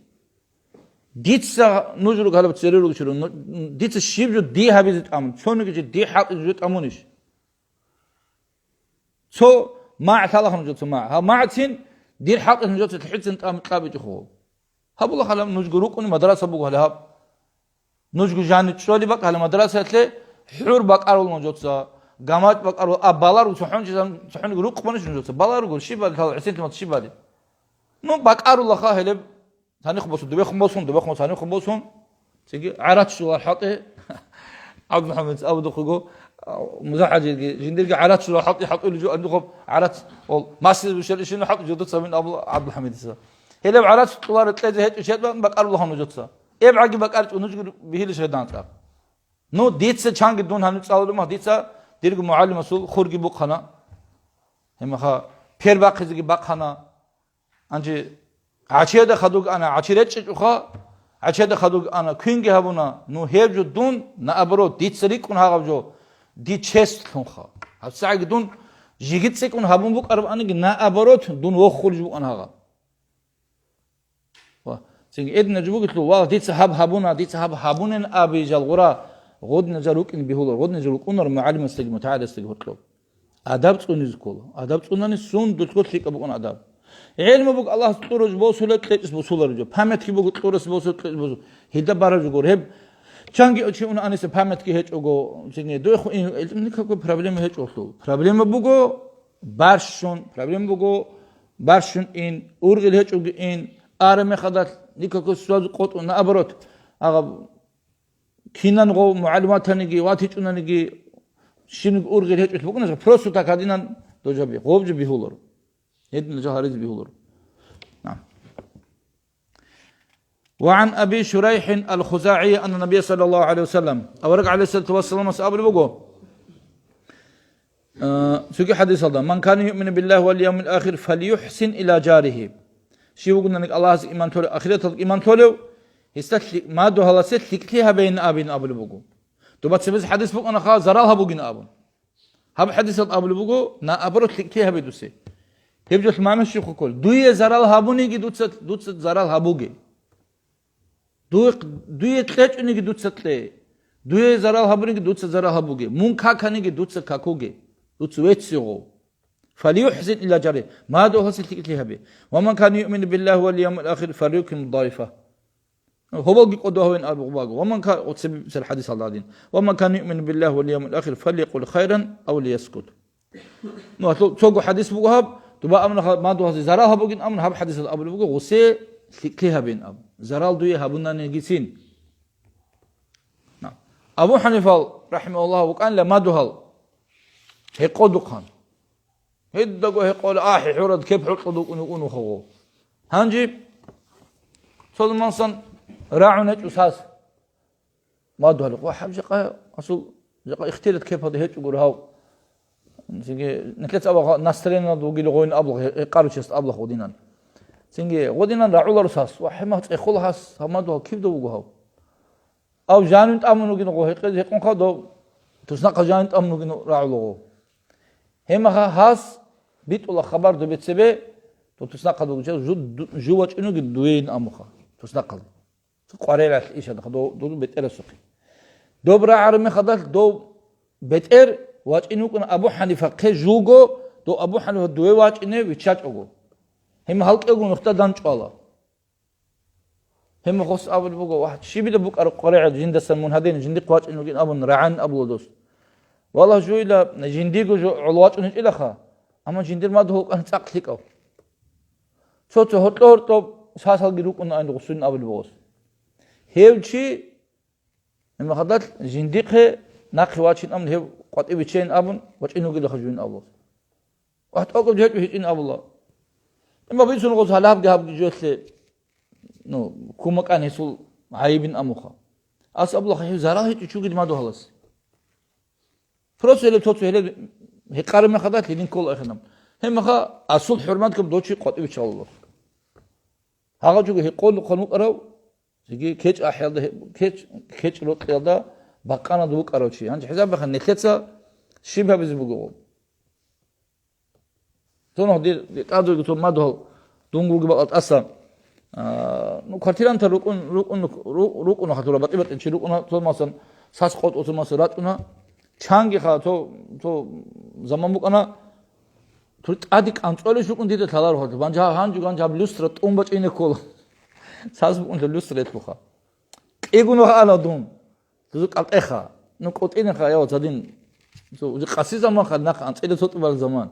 Дица нуж руго гьалаб цере ругочиро, ну, дица щиб жо дие гьабизе тӀамун, цониги жо дие хӀалтӀизе жо тӀамунищ? Цо магӀ лъалаха нужеца магӀ. Гьаб магӀцин дир хӀалтӀи нужеца лъихӀицин тӀам кьабичӀо хъугъу. Гьабула халам нужго рукӀуни мадраса буго гьале гьаб. Нужго жани чӀвали бакӀ гьале мадрасаялъе хӀур бакӀарул нужеца, гамачӀ бакӀарул, а баларул цохӀончи зан-, цохӀониго рукъ бунищ нужеца, баларуго, щибали лъала, гӀисинтимат щибали. Ну, бакӀарулаха гьелеб. Цанихъ босун, дубехъун босун, дубехъун цанихъ босун. Цинги гӀарац щулар хӀалтӀи. ГӀабдулхӀамид абудухъего, а, МузахӀажирги, жиндирги гӀарац щулар хӀалтӀи, хӀалтӀули жо абдухъаб гӀарац, ол, масиз бушали шину хӀалтӀи жодуца мин абу ГӀабдулхӀамидица. Гьелеб гӀарац кьуларо кьезе гьечӀо чед бакӀарулаха нужеца. ЭбгӀаги бакӀарчӀо нужги бихьилищ гьедан цӀакъ. Ну, дица чанги дун гьанив цӀалулев мах, дица дирго мугӀалимасул хурги бухъана. Гьемаха пер бахъизеги бахъана. Гьанже гӀачеда хадуг ана, гӀачи речӀчӀичӀоха, гӀачеда хадуг ана, квинги гьабуна, ну, гьеб жо дун, наоборот, дица рикӀкӀун гьагъаб жо, ди чест лъунха. ГьабсагӀаги дун жиги цӀикӀкӀун гьабун букӀараб аниги, наоборот, дун вохулж букӀан гьагъаб. Ва цинги эдина жо бугелъул, ва дица гьаб гьабуна, дица гьаб гьабунин аби жал гъура, гъодина жал рукӀин бигьула, гъодина жал рукӀунар мугӀалимасдаги мутагӀиласдаги гьоркьоб. Адаб цӀунизе ккола. Адаб цӀунани сундулъго лъикӀаб букӀун адаб. ГӀелму буго Аллагьас кьураб босулеб кьечӀес босулареб жо. Памятки буго кьурас босулеб кьечӀес босул. Гьелда бараб жо гуро. Гьеб Чанги чи уна аниса памятки гьечӀого, цинги дойхъу ин, никакой проблема гьечӀолъул. Проблема буго барщун, проблема буго барщун ин, ургъел гьечӀоги ин, ара мехадал никакой связь къотӀун, наоборот, агъаб кинан гъов мугӀалиматаниги, ватичӀунаниги, щиниг ургъел гьечӀолъи букӀуна, просто так гьадинан дожаби, гъов жо бигьуларо. Гьедин жо гьаризе бигьуларо. На. وعن أبي شريح الخزاعي أن النبي صلى الله عليه وسلم, авараг гӀалайгьиссалату вассаламас абулеб буго, э, цоги хадисалда: «من كان يؤمن بالله واليوم الآخر فليحسن إلى جاره». Щив вугонаник Аллагьас иман толев, ахираталда иман толев, гьесда лъи-, мадугьаласе лъикӀлъи гьабейин абин абулеб буго. Дуба цебез хадис букӀанаха, зарал гьабугин абун. Гьаб хадисалда абулеб буго, наоборот, лъикӀлъи гьабе дусе. Гьеб жолъ мамиш щихъуккол. Дуе зарал гьабуниги дуца, дуца зарал гьабуге. Дуе, дуе кьечӀониги дуца кье. Дуе зарал гьабуниги дуца зарал гьабуге. Мун каканиги дуца какуге. Дуца веццигъо. فليحسن إلى جاره. Мадугьаласе лъикӀлъи гьабе. ومن كان يؤمن بالله واليوم الآخر فليكرم ضيفه. Гьоболги кӀодо гьавин абугъ баго. ومن كان, цебе хадисалда гьадин. ومن كان يؤمن بالله واليوم الآخر فليقل خيرا أو ليسكت. Ну, гьалъул цого хадис буго гьаб, дуба амна ха-, мадугьаласе зарал гьабугин амун, гьаб хадисалда абулеб буго, гъусе лъикӀлъи гьабин аб. Зарал дуе гьабунанигицин. На. Абу Ханифал, рахимахуллагь, вукӀанила мадугьал гьекъодухъан. Гьеддаго гьекъола, ахӀи, хӀурад кеп хӀукьудукӀун вукӀун вухаго. Гьанже цо заманасан рагӀун гьечӀо сас. Мадугьалихъ, ва гьаб жакъа асул, жакъа ихтилат кепалда гьечӀогур гьав. Цинги нилъеца абагъа настроениялда вугила гъойин аблагъ, гьекъаручиясда аблагъ гъодинан. Цинги гъодинан рагӀуларо сас, ва хӀемагь цӀехола гьас, гьаб мадугьал кибда вуго гьав? Ав жанин тӀамун вугин гъо, гьекъезе гьекъунха дов, туснахъа жанин тӀамун вугин рагӀулаго. Гьемаха гьас битӀула хабар добе цебе, то туснахъа дов жа-, жу-, ду-, жу вачӀин вугин дуейин амуха, туснахъа. КъваригӀел ишадха дов, дов бетӀерасухъе. Доб рагӀараб мехадалъ дов бетӀер вачӀин вукӀун Абу Ханифахъе жуго, дов Абу Ханифа дуе вачӀине виччачӀого. Гьема гьалкӀелгун нухда данчӀвала. Гьеб мехалъ абулеб буго, ва щибила букӀараб къваригӀел жиндасан мун гьадин жиндихъ вачӀин вугин абун рагӀан абула дос. Валлагь, жуйила жиндиго жо гӀоло вачӀун гьечӀилаха, амма жиндир мадугьал вукӀана цӀакъ лъикӀав. Цо-цо гьоркьо-гьоркьоб сасалги рукӀунаан гъусулин абулеб гъос. Гьев чи, гьеб мехалъ жиндихъе нахъе вачин амун гьев къватӀибе чейин абун вачӀин вугилаха жуйин абулеб. Ва тӀокӀаб жо гьечӀо гьечӀин абула. Имма бицун гъоз гьалабги гьабги жоялъе, ну, кумакан гьесул гӀайибин амуха. Ас абула, гьев зарал гьечӀо чугид мадугьалас. Просто гьелеб цо-цо гьелеб гьекъараб мехалда лъилин ккола эхинаб. Гьеб меха асул хӀурмат гьаб дочи къватӀиб чалула. Гьагъа чуго гьекъон хъан вукӀарав, цоги кечӀ ахӀиялда, кечӀ, кечӀ рокьиялда бакъанад вукӀарав чи. Гьанже хӀисаб бахъа нилъеца щиб гьабизе бугеб? Цо нух дир, дир тӀад руго цо мадугьал дун вугеб бакӀал тӀаса. А, ну, квартиранта рукӀун, рукӀун, ру-, рукӀуна хатура, батӀи-батӀи чи рукӀуна, цо масан сас къотӀо, цо масан рачӀуна. Чангиха цо, цо заман букӀана, цо тӀаде кӀанцӀолищ рукӀун дида лъаларо хатур. Гьанже гьаб, гьанже, гьанже гьаб люстра тӀун бачӀине ккола. Сас букӀунлъа люстра гьелъулха. Кьигун вахъана дун. Цо кӀалтӀеха. Ну, къотӀинеха, я, цадин. Цо уже къаси заманха, нахъ анцӀила цо тӀубал заман.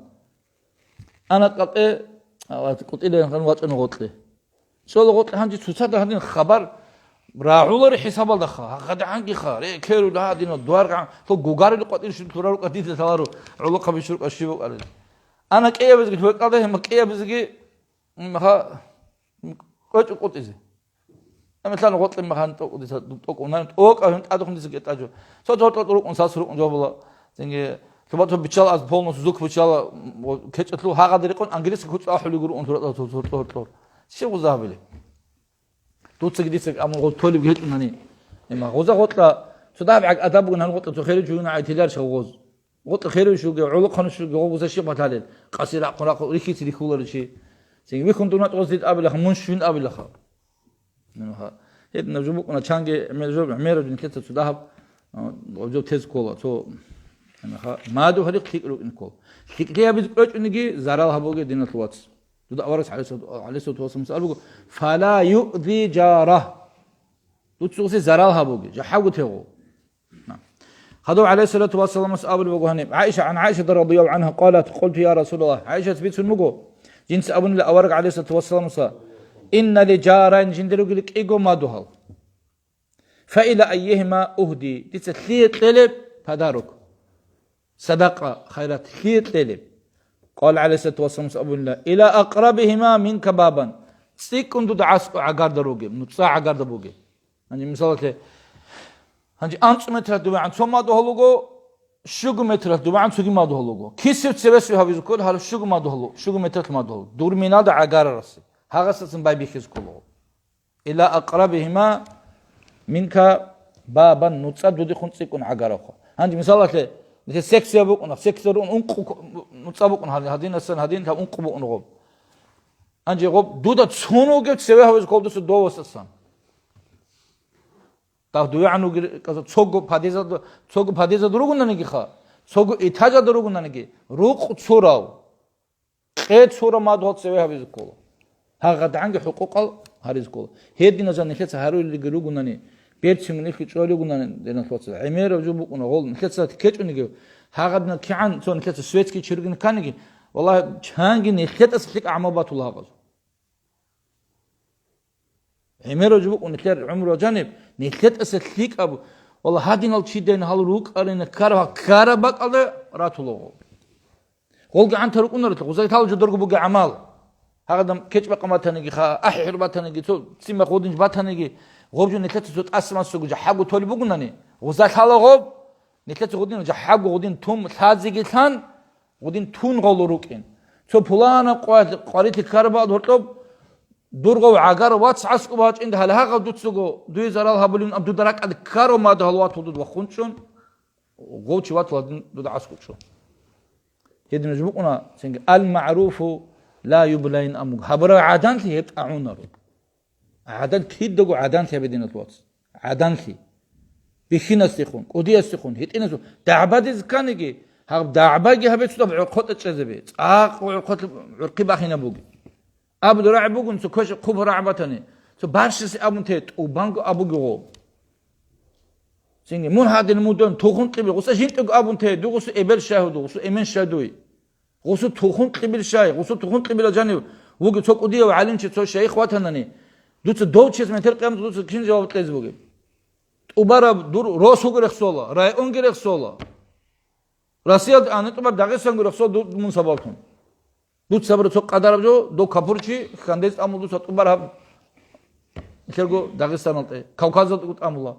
Ана кӀалтӀе, а, къотӀилаха вачӀана гъоркье. Цо гъоркье гьанже цоцазда гьадин хабар рагӀулари хӀисабалдаха. ГьадигӀангиха, ре, керу, гьадина, дуар гӀан, цо гугарили къватӀир шуд тура рукӀа дида лъаларо, гӀолохъаби шуркӀа щиб букӀарил. Ана кӀиябизги, гьоркьалда гьема кӀиябизги, м, ха, КъвечӀо къотӀизе. Амма лъан гъоркье махана тӀокӀ дица, тӀокӀ унан, тӀокӀ гьун тӀадухъун дица гетӀа жо. Цо жо тӀокӀ рукъун, сас рукъун жо була. Цинги, лъуба цо биччала аз полностью зук биччала, м, кечӀелъул гьагъаде рекъон английский куцӀ ахӀулигу рукъун тура тӀо, тӀо, тӀо, тӀо. Щив гъуза гьабили? Дуцаги дицаги амун гъо толеб гьечӀунани. Имма гъуза гъоркьа, цо дагьаб гӀаг адаб бугин гьан гъоркьа цо херу жугьуна гӀай тилар шав гъоз. Гъоркьа херу шуги, гӀолохъану шуги гъо гъуза щиб баталел. Къаси ракъун ракъу рихьиц рихьулари чи. Цинги вихьун дуна тӀоз дид абилаха, мун щвин абилаха. Гьеб нажу букӀуна чанги мер-, жо-, мера жинкеца цо дагьаб, а, жо тез ккола, цо, гьанна ха, мадугьалихъ лъикӀ рукӀин ккола. ЛъикӀлъи гьабиз кӀвечӀониги зарал гьабуге диналъ вац. Дуда аварас гӀалайгьиссалату вассалам абуго, «Фала юъзи жара». Дуца гъуси зарал гьабуге, жахӀагу тегъу. Хадув гӀалайхиссалату вассаламас абулеб буго гьаниб, ГӀаиша, гӀан ГӀаишата радияллагьу гӀанха къалат, къулту, я Расулаллагь, ГӀаишат бицун буго, жинца абунила авараг гӀалайхиссалату вассаламаса, инна ли жарайн, жиндир ругел кӀиго мадугьал. Фа ила аййихима угьди, дица лъие кьелеб подарок? Садакъа, хайрат лъие кьелеб? Къала гӀалайхиссалату вассаламас абунила, ила акърабихима минка бабан, цӀикӀкӀун дуда аскӀо гӀагарда ругеб, нуцӀа гӀагарда бугеб. Гьанже мисалалъе, гьанже анцӀ метралъ дубагӀан цо мадугьал руго, щуго метралъ дубагӀан цоги мадугьал руго. Кисев цевесев гьавизе ккола гьалаб щуго мадугьал, щуго метралъ мадугьал. Дур миналда гӀагарарасе, гьагъасацин байбихьизе ккола. Ила акърабихима минка бабан, нуцӀа дудехун цӀикӀкӀун гӀагарахъо. Гьанже мисалалъе, нилъер секция букӀуна, секция рун ункъу ко-, нуцӀа букӀун гьадин, гьадинасан гьадин ункъу букӀун гъоб. Гьанже гъоб дуда цун вугев цеве гьавизе ккола дуца довасасан. Дагь дугӀан вугел, цого падезад-, цого падезад ругонаниги ха, цого этажад ругонаниги, рукъ цурав, кье цурав мадугьал цеве гьабизе ккола. ГьагъадгӀанги хӀукъукъал гьаризе ккола. Гьединазда нилъеца гьарулелги ругонани, берцинго нилъги чӀвалел ругонани, диналъул вацал, гӀемераб жо букӀуна гъол, нилъеца ккечӀонигев, гьагъадина кигӀан цо нилъеца светский чи ругин кканиги, валлагь, чанги нилъетӀаса лъикӀ гӀамал батула гьабаз. ГӀемераб жо букӀун нилъер гӀумру жаниб, нилъетӀаса лъикӀаб, валлагь, гьадинал чидайин гьал рукӀарина ккараб, ккараб бакӀалда ратулаго. Гъолги гӀанта рукӀунарелъул, гъузалъал жо дорго бугеб гӀамал. Гьагъадам кечӀ-бакъан батаниги, ха, ахӀи-хӀур батаниги, цо ццин-мах гъудинж батаниги, гъоб жо нилъеца цо тӀасамасаго жахӀаго толеб бугунани, гъузалъала гъоб, нилъеца гъудин жахӀаго гъудин тун лъазеги лъан, гъудин тун гъоло рукӀин. Цо пуланаб къва-, къварилъи ккараб гьоркьоб, дургъав гӀагар вац гӀаскӀуб гьачӀинда гьале гьагъав дуцаго дуе зарал гьабулин аб дуда ракӀалде ккарав мадугьал ватул дуд вахъун чӀун, гъов чи ватул гьадин дуда гӀаскӀу чӀун. Гьедин жо букӀуна цинги, «Ал-магӀруфу ла юблайн» амуг. Гьабураб гӀаданлъи гьеб тӀагӀунаро. ГӀадан кидаго гӀаданлъи гьабе, диналъул вацал. ГӀаданлъи. Бихьинасдехун, кӀудиясдехун, гьитӀинасдехун. ДагӀбадизе кканиги, гьаб дагӀбаги гьабе цо дагьаб гӀорхъотӀа чӀезабе. ЦӀакъ гӀорхъотӀ-, гӀорхъи бахинаб бугеб. Аб дурагӀи бугун, цо квеш хъуб рагӀ батани. Цо барщасе абун те, тӀубанго абуги гъо. Цинги, мун гьадин мудун, тухун кьибил, гъуса жинтӀего абун те, дугъусу эбел щай гьуду, гъусу эмен щай дуй. Гъусу тухун кьибил щай, гъусу тухун кьибила жанив вуги цо кӀудияв гӀалимчи, цо шайих ватанани, дуца дов чияс метер къиямат дуца кин жаваб кьезе бугеб? ТӀубараб дур рос вуго рехсола, районги рехсола. Россиялда ани тӀубар Дагъистанго рехсол ду-, мун сабаблъун. Дуца гьабура цо къадараб жо, дов капурчи, хандез тӀамул дуца тӀубар гьаб, лъерго Дагъистаналде, Кавказалде тӀамула.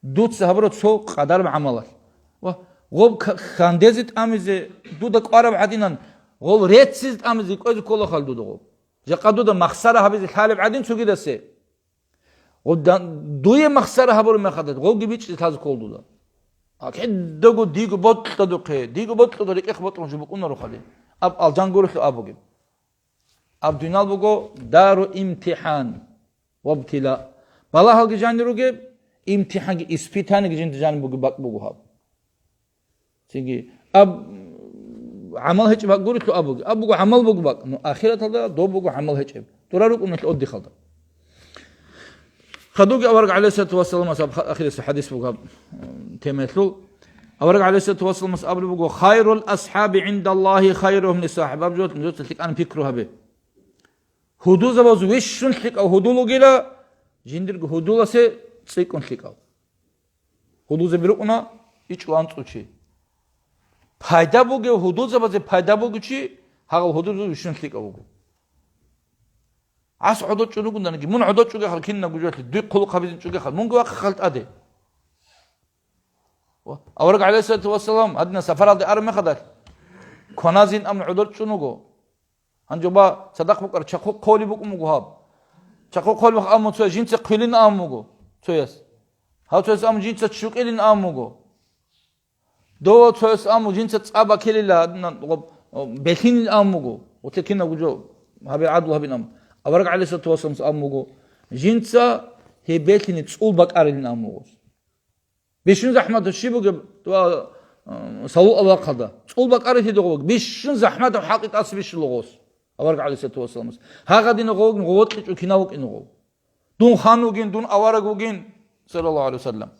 Дуца гьабураб цо къадараб гӀамалалъ. Ва гъоб к-, хандезе тӀамизе дуда кӀвараб гӀадинан, гъол реццизе тӀамизе кӀвезе ккола хал дуда гъоб. Жакъа дуда махсара гьабизе лъалеб гӀадин цогидасе. Гъоб да-, дуе махсара гьабураб мехалда, гъобги бичӀчӀизе лъазе ккола дуда. А кидаго диго бокьа духъе, диго бокьа рекӀехъ бокьун жо букӀунаро хали. Аб алжан гурелъул абугеб. Аб дунял буго дару имтихӀан ва ибтила. Балагьалги жанир ругеб, имтихӀанги, испытаниеги жинда жаниб бугеб бакӀ буго гьаб. Цинги аб гӀамал гьечӀеб бакӀ гурелъул абуги. Аб буго гӀамал буго бакӀ. Ну, ахираталда доб буго гӀамал гьечӀеб. Дура рукӀун нилъ отдыхалда. Хадуги авараг гӀалайхиссалату вассаламас аб ха-, ахирисеб хадис буго гьаб, м, темаялъул. Авараг гӀалайхиссалату вассаламас абулеб буго, «Хайрул асхӀаби гӀиндаллагьи хайругьум лисахӀиб». Аб жо-, жо-, лъикӀан пикру гьабе. Гьудулзабаз вищун лъикӀав гьудул вугила, жиндирго гьудуласе цӀикӀкӀун лъикӀав. Гьудулзаби рукӀуна ичӀго анцӀго чи. Пайда бугев гьудулзабазе пайда бугев чи, гьагъал гьудулзабаз вищун лъикӀав вуго. Гьас гӀодор чӀун ругонаниги, мун гӀодор чӀугехъал кинабго жоялъе, дуе хъулухъ гьабизин чӀугехъал, мунги вахъа хал тӀаде. Ва авараг гӀалайхиссалату вассалам гьадинаб сапаралде араб мехалда, кваназин абун гӀодор чӀун вуго. Гьанже ва цадахъ букӀар чахъу хъоли букӀун буго гьаб. Чахъу хъоли бахъ абун цояс жинца хъвилин абун буго цояс. Гьав цояс абун жинца чукӀилин абун буго. Дов цояс абун жинца цӀа бакилила, гьадинан, гъоб, о, белъинин абун буго. Гъутлъе кинабго жо гьабе, гӀадлу гьабин абун. Авараг гӀалайхиссалату вассаламас абун буго, жинца гьеб белъине цӀул бакӀарилин абун буго. Бищун захӀматаб щиб бугеб, ва, э, салул авлахъалда? ЦӀул бакӀарилъидал гъоб, бищун захӀматаб хӀакъи тӀаса бищула гъос. Авараг гӀалайхиссалату вассаламас. Гьагъадина гъов вукӀин, гъов вокьичӀо кинав вукӀин гъов. Дун хан вугин, дун авараг вугин, саллаллагьу гӀалайгьи вассалам.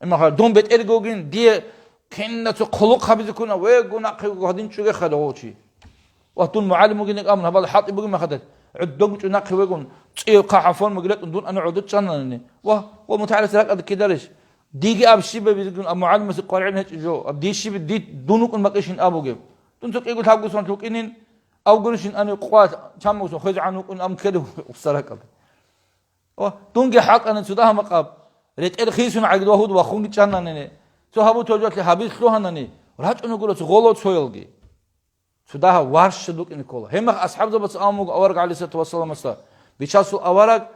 Имма гьар дун бетӀерги вугин, дие кинна цо хъулухъ гьабизе ккуна, вего нахъе вуго гьадин чӀугехъа догъочи. Ва дун мугӀалим вугин абун, гьабал хӀалтӀи бугин махадат. ГӀуддог чӀу нахъе вегун, цӀияб хъахӀа формаги ретӀун дун ана гӀодор чӀананани. Ва, ва мутагӀалис ракӀалда кидарищ? Диги аб щибаб бизгун, аб мугӀалимасе къваригӀун гьечӀо жо, аб дие щиб-, ди-, дун вукӀун бакӀишин абугеб. Дун цо кӀиго лъабгусан лъукӀинин, абгурищин ани къват чамгусан хвезегӀан вукӀун ам ккелев саракӀаб. О, дунги хӀалтӀана цо дагьа макъаб, ретӀел хисун гӀагид вагьуд вахунги чӀананани, цо гьабу тоджалъе гьабил лъугьанани, рачӀунагура цо гъоло цоялги. Цо дагьа варши дукӀине ккола. Гьебмах асхӀабзабаца абун буго авараг гӀалайгьиссалату вассаламасда, Бичасул авараг,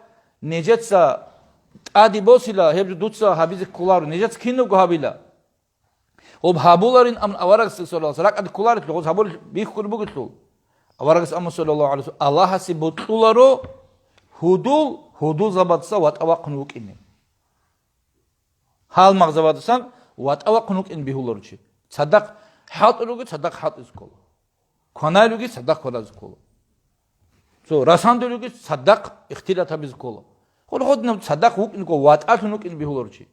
нижеца тӀаде босила, гьеб жо дуца гьабизе кколаро, нижеца кинабго гьабила. Гъоб гьабуларин амн аварагас саллаллагьу гӀалайгьи вассалам, ракӀаде кколарелъул, гъоз гьабулел бихьулеб бугелъул. Аварагас амма саллаллагьу гӀалайгьи вассалам, Аллагьасе бокьуларо гьудул, гьудулзабадаса ватӀа вахъун вукӀине. Гьалмагъзабадасан ватӀа вахъун вукӀин бигьуларо чи. Цадахъ хӀалтӀулевги, цадахъ хӀалтӀизе ккола. Кваналевги, цадахъ кваназе ккола. Цо расандулевги, цадахъ ихтилат гьабизе ккола. Гъодинаб цадахъ вукӀинго ватӀалъун вукӀин бигьуларо чи.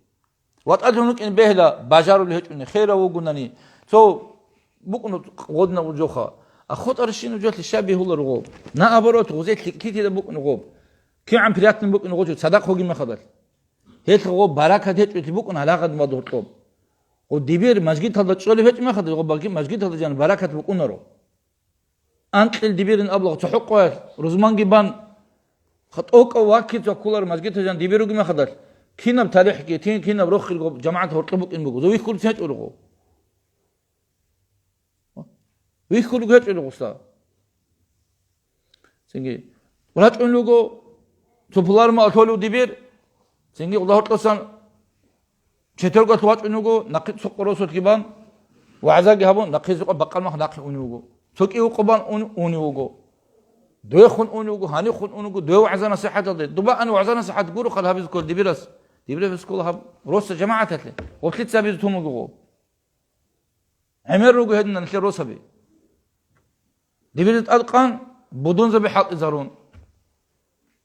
ВатӀалъун вукӀин бегьила бажарулев гьечӀони, херав вугунани, цо букӀун гъодинав жоха. А хутӀарщинав жолъи щай бигьуларо гъоб? Наоборот, гъузе лъикӀлъи тида букӀун гъоб. КигӀан приятный букӀун гъочо цадахъ гьогин мехалдалъ. Гьелъ гъоб баракат гьечӀолъи букӀун гьалагъад мад гьоркьоб. Гъо дибир мажгиталда чӀолеб гьечӀ мехалда, гъо баги-, мажгиталда жан баракат букӀунаро. Анкьил дибирин аблагъ цохӀо къоялъ рузманги бан, ха-, тӀокӀав ваккица кколар мажгитазан дибируги мехадалъ, кинаб талихӀги, тин кинаб рохел гъоб жамагӀат гьоркьоб букӀин буго, зо вихьулцин гьечӀо руго. Вихьулги гьечӀо ругоса. Цинги рачӀун руго, цо пулар ма лъолев дибир, цинги Аллагь гьоркьосан Четвергалъ вачӀун вуго, нахъе цо къоросулъги бан, вагӀзаги гьабун, нахъе цо бакъал мах нахъе унев вуго. Цо кӀивукъо бан ун-, унев вуго. Дуехун унев вуго, гьанихун унев вуго, дуе вагӀза-насихӀаталде. Дуба ан вагӀза-насихӀат гуро хал гьабизе ккола дибирас. Дибирас ккола гьаб-, росса жамагӀаталъе. Гъоблъица гьабизе тун вуго гъо. ГӀемер руго гьединан нилъер росаби. Дибириз тӀадкъан будунзаби хӀалтӀизарун.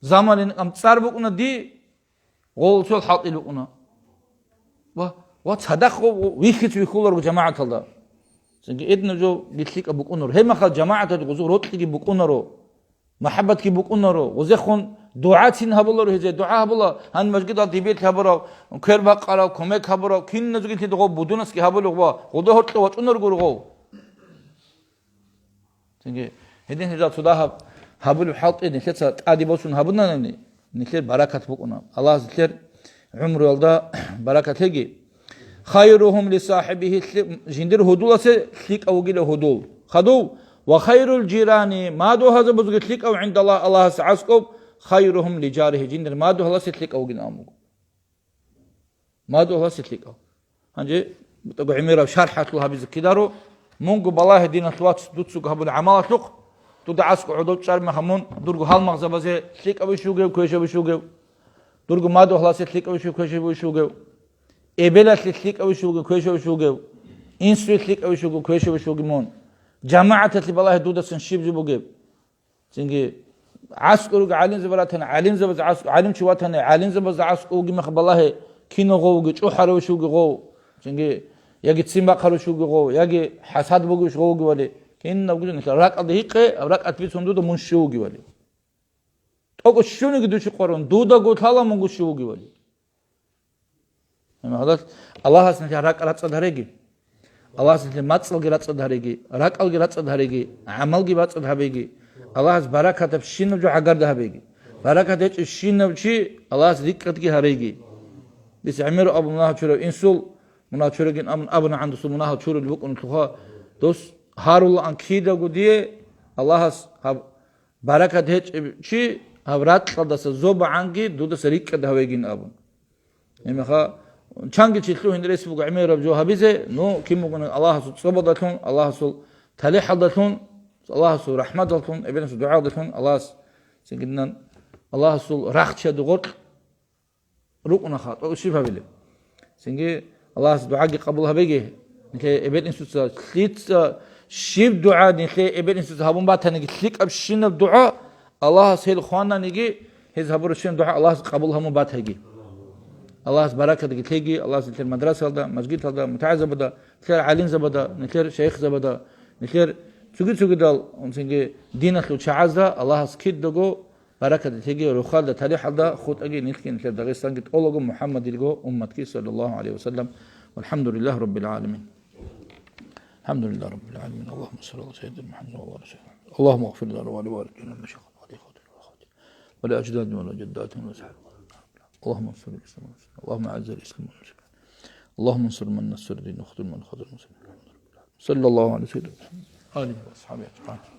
Заманин ам цӀар букӀуна ди, гъолцол хӀалтӀил букӀуна. Ва, ва цадахъ гъо-, гъо-, вихьиц вихьуларго жамагӀаталда. Цинги эдна жо бихьикӀа букӀунар. Гьебмахал жамагӀаталда гъузул рокьиги букӀунаро, махӀаббатги букӀунаро, гъузехун дугӀацин гьабуларо гьезе, дугӀа гьабула, гьан мажгидал дибелъ гьабурав, квер бакъарав, кумек гьабурав, киназгилъи гъо будунасги гьабулев ва гъуда гьоркье вачӀунаргур гъов. Цинги, гьедин гьезда цо дагьаб гьабулеб хӀалтӀи нилъеца тӀаде босун гьабунанани, нилъер баракат букӀуна. Аллагьас нилъер гӀумруялда баракат лъеги. Хайрухум ли сахибихи, лъи-, жиндир гьудуласе лъикӀав вугила гьудул. Хадув, ва хайрул жирани, мадугьазабазги лъикӀав гӀиндаллагь Аллагьас аскӀоб, хайрухум ли жарихи, жиндир мадугьаласе лъикӀав вугин абун буго. Мадугьаласе лъикӀав. Гьанже бутӀаго гӀемераб шархӀалъул гьабизе кидаро, мунго балагье диналъ вац дуцаго гьабулеб гӀамалалъухъ, дуда аскӀо гӀодов чӀармаха мун, дурго гьалмагъзабазе лъикӀав иш вугев, квешав иш вугев, дурго мадугьаласе лъикӀав иш вугев, квешав иш вугев, эбелалъе лъикӀав иш вугев, квешав иш вугев, инсуе лъикӀав иш вугев, квешав иш вугев мун, жамагӀаталъе балагье дудасан щиб жо бугеб. Цинги гӀаскӀуруги гӀалимзаби ратани, гӀалимзабаз гӀаскӀу, гӀалимчи ватани, гӀалимзабаз гӀаскӀу вуги мех балагье, кино гъов вуги, чӀухӀарав иш вуги гъов. Цинги яги ццин бахъарав иш вуги гъов, яги хӀасад бугев иш гъов вуги вали. Кинаб гуж нилъер ракӀалда гьикъе, ракӀат бицун дуда мун щив вуги вали. ТӀокӀо щуниги дучи къорун, дудаго лъала мунго щив вуги вали. Гьебмехалъ Аллагьас нилъер ракӀ рацӀцӀад гьареги. Аллагьас нилъер мацӀалги рацӀцӀад гьареги, ракӀалги рацӀцӀад гьареги, гӀамалги бацӀцӀад гьабеги. Аллагьас баракатаб щинаб жо гӀагарда гьабеги. Баракат гьечӀеб щинав чи Аллагьас рикӀкӀадги гьареги. Бис гӀемеру абун мунагьал чурав инсул, мунагьал чурагин абун абуна гӀандусул мунагьал чурулеб букӀунлъуха, дос гьарулаан кидаго дие Аллагьас гьаб баракат гьечӀеб чи гьаб ракьалдаса зобагӀанги дудаса рикӀкӀад гьавегин абун. Гьебмехалъ чанги чи лъугьин рес буго гӀемераб жо гьабизе, ну, кин бугони Аллагьасул цӀобалдалъун, Аллагьасул талихӀалдалъун, Аллагьасул рахӀматалъун, эбеласул дугӀадалъун, Аллагьас цинги динан, Аллагьасул рахчияду гъоркь рукӀунаха, тӀокӀ щиб гьабилеб? Цинги Аллагьас дугӀаги къабул гьабеги, нилъее эбел-инсуца лъица щиб дугӀа нилъее эбел-инсуца гьабун батаниги, лъикӀабщинаб дугӀа Аллагьас гьел хвананиги, Гьез гьабурабщинаб дугӀа Аллагьас къабул гьабун батаги. Аллагьас баракатги лъеги, Аллагьас нилъер мадрасалда, мажгиталда, мутагӀилзабада, нилъер гӀалимзабада, нилъер шайихзабада, нилъер цоги-цогидал, унцинги диналъул чагӀазда Аллагьас кидаго баракат лъеги, рохалда, талихӀалда хутӀаги, нилъги, нилъер Дагъистанги тӀолаго МухӀаммадилго умматги, саллаллагьу гӀалайгьи ва саллам. ВалхӀамдулиллагьи раббил гӀаламин. الحمد لله رب العالمين. اللهم صل على سيدنا محمد وعلى آل سيدنا محمد. اللهم اغفر لنا ولوالدينا ولمشايخنا ولإخواننا والأخوات ولأجدادنا ولجداتنا ولأصحابنا. اللهم انصر الإسلام والمسلمين. اللهم أعز الإسلام والمسلمين. اللهم انصر من نصر الدين واخذل من خذل المسلمين. صلى الله على سيدنا محمد وآله وأصحابه أجمعين.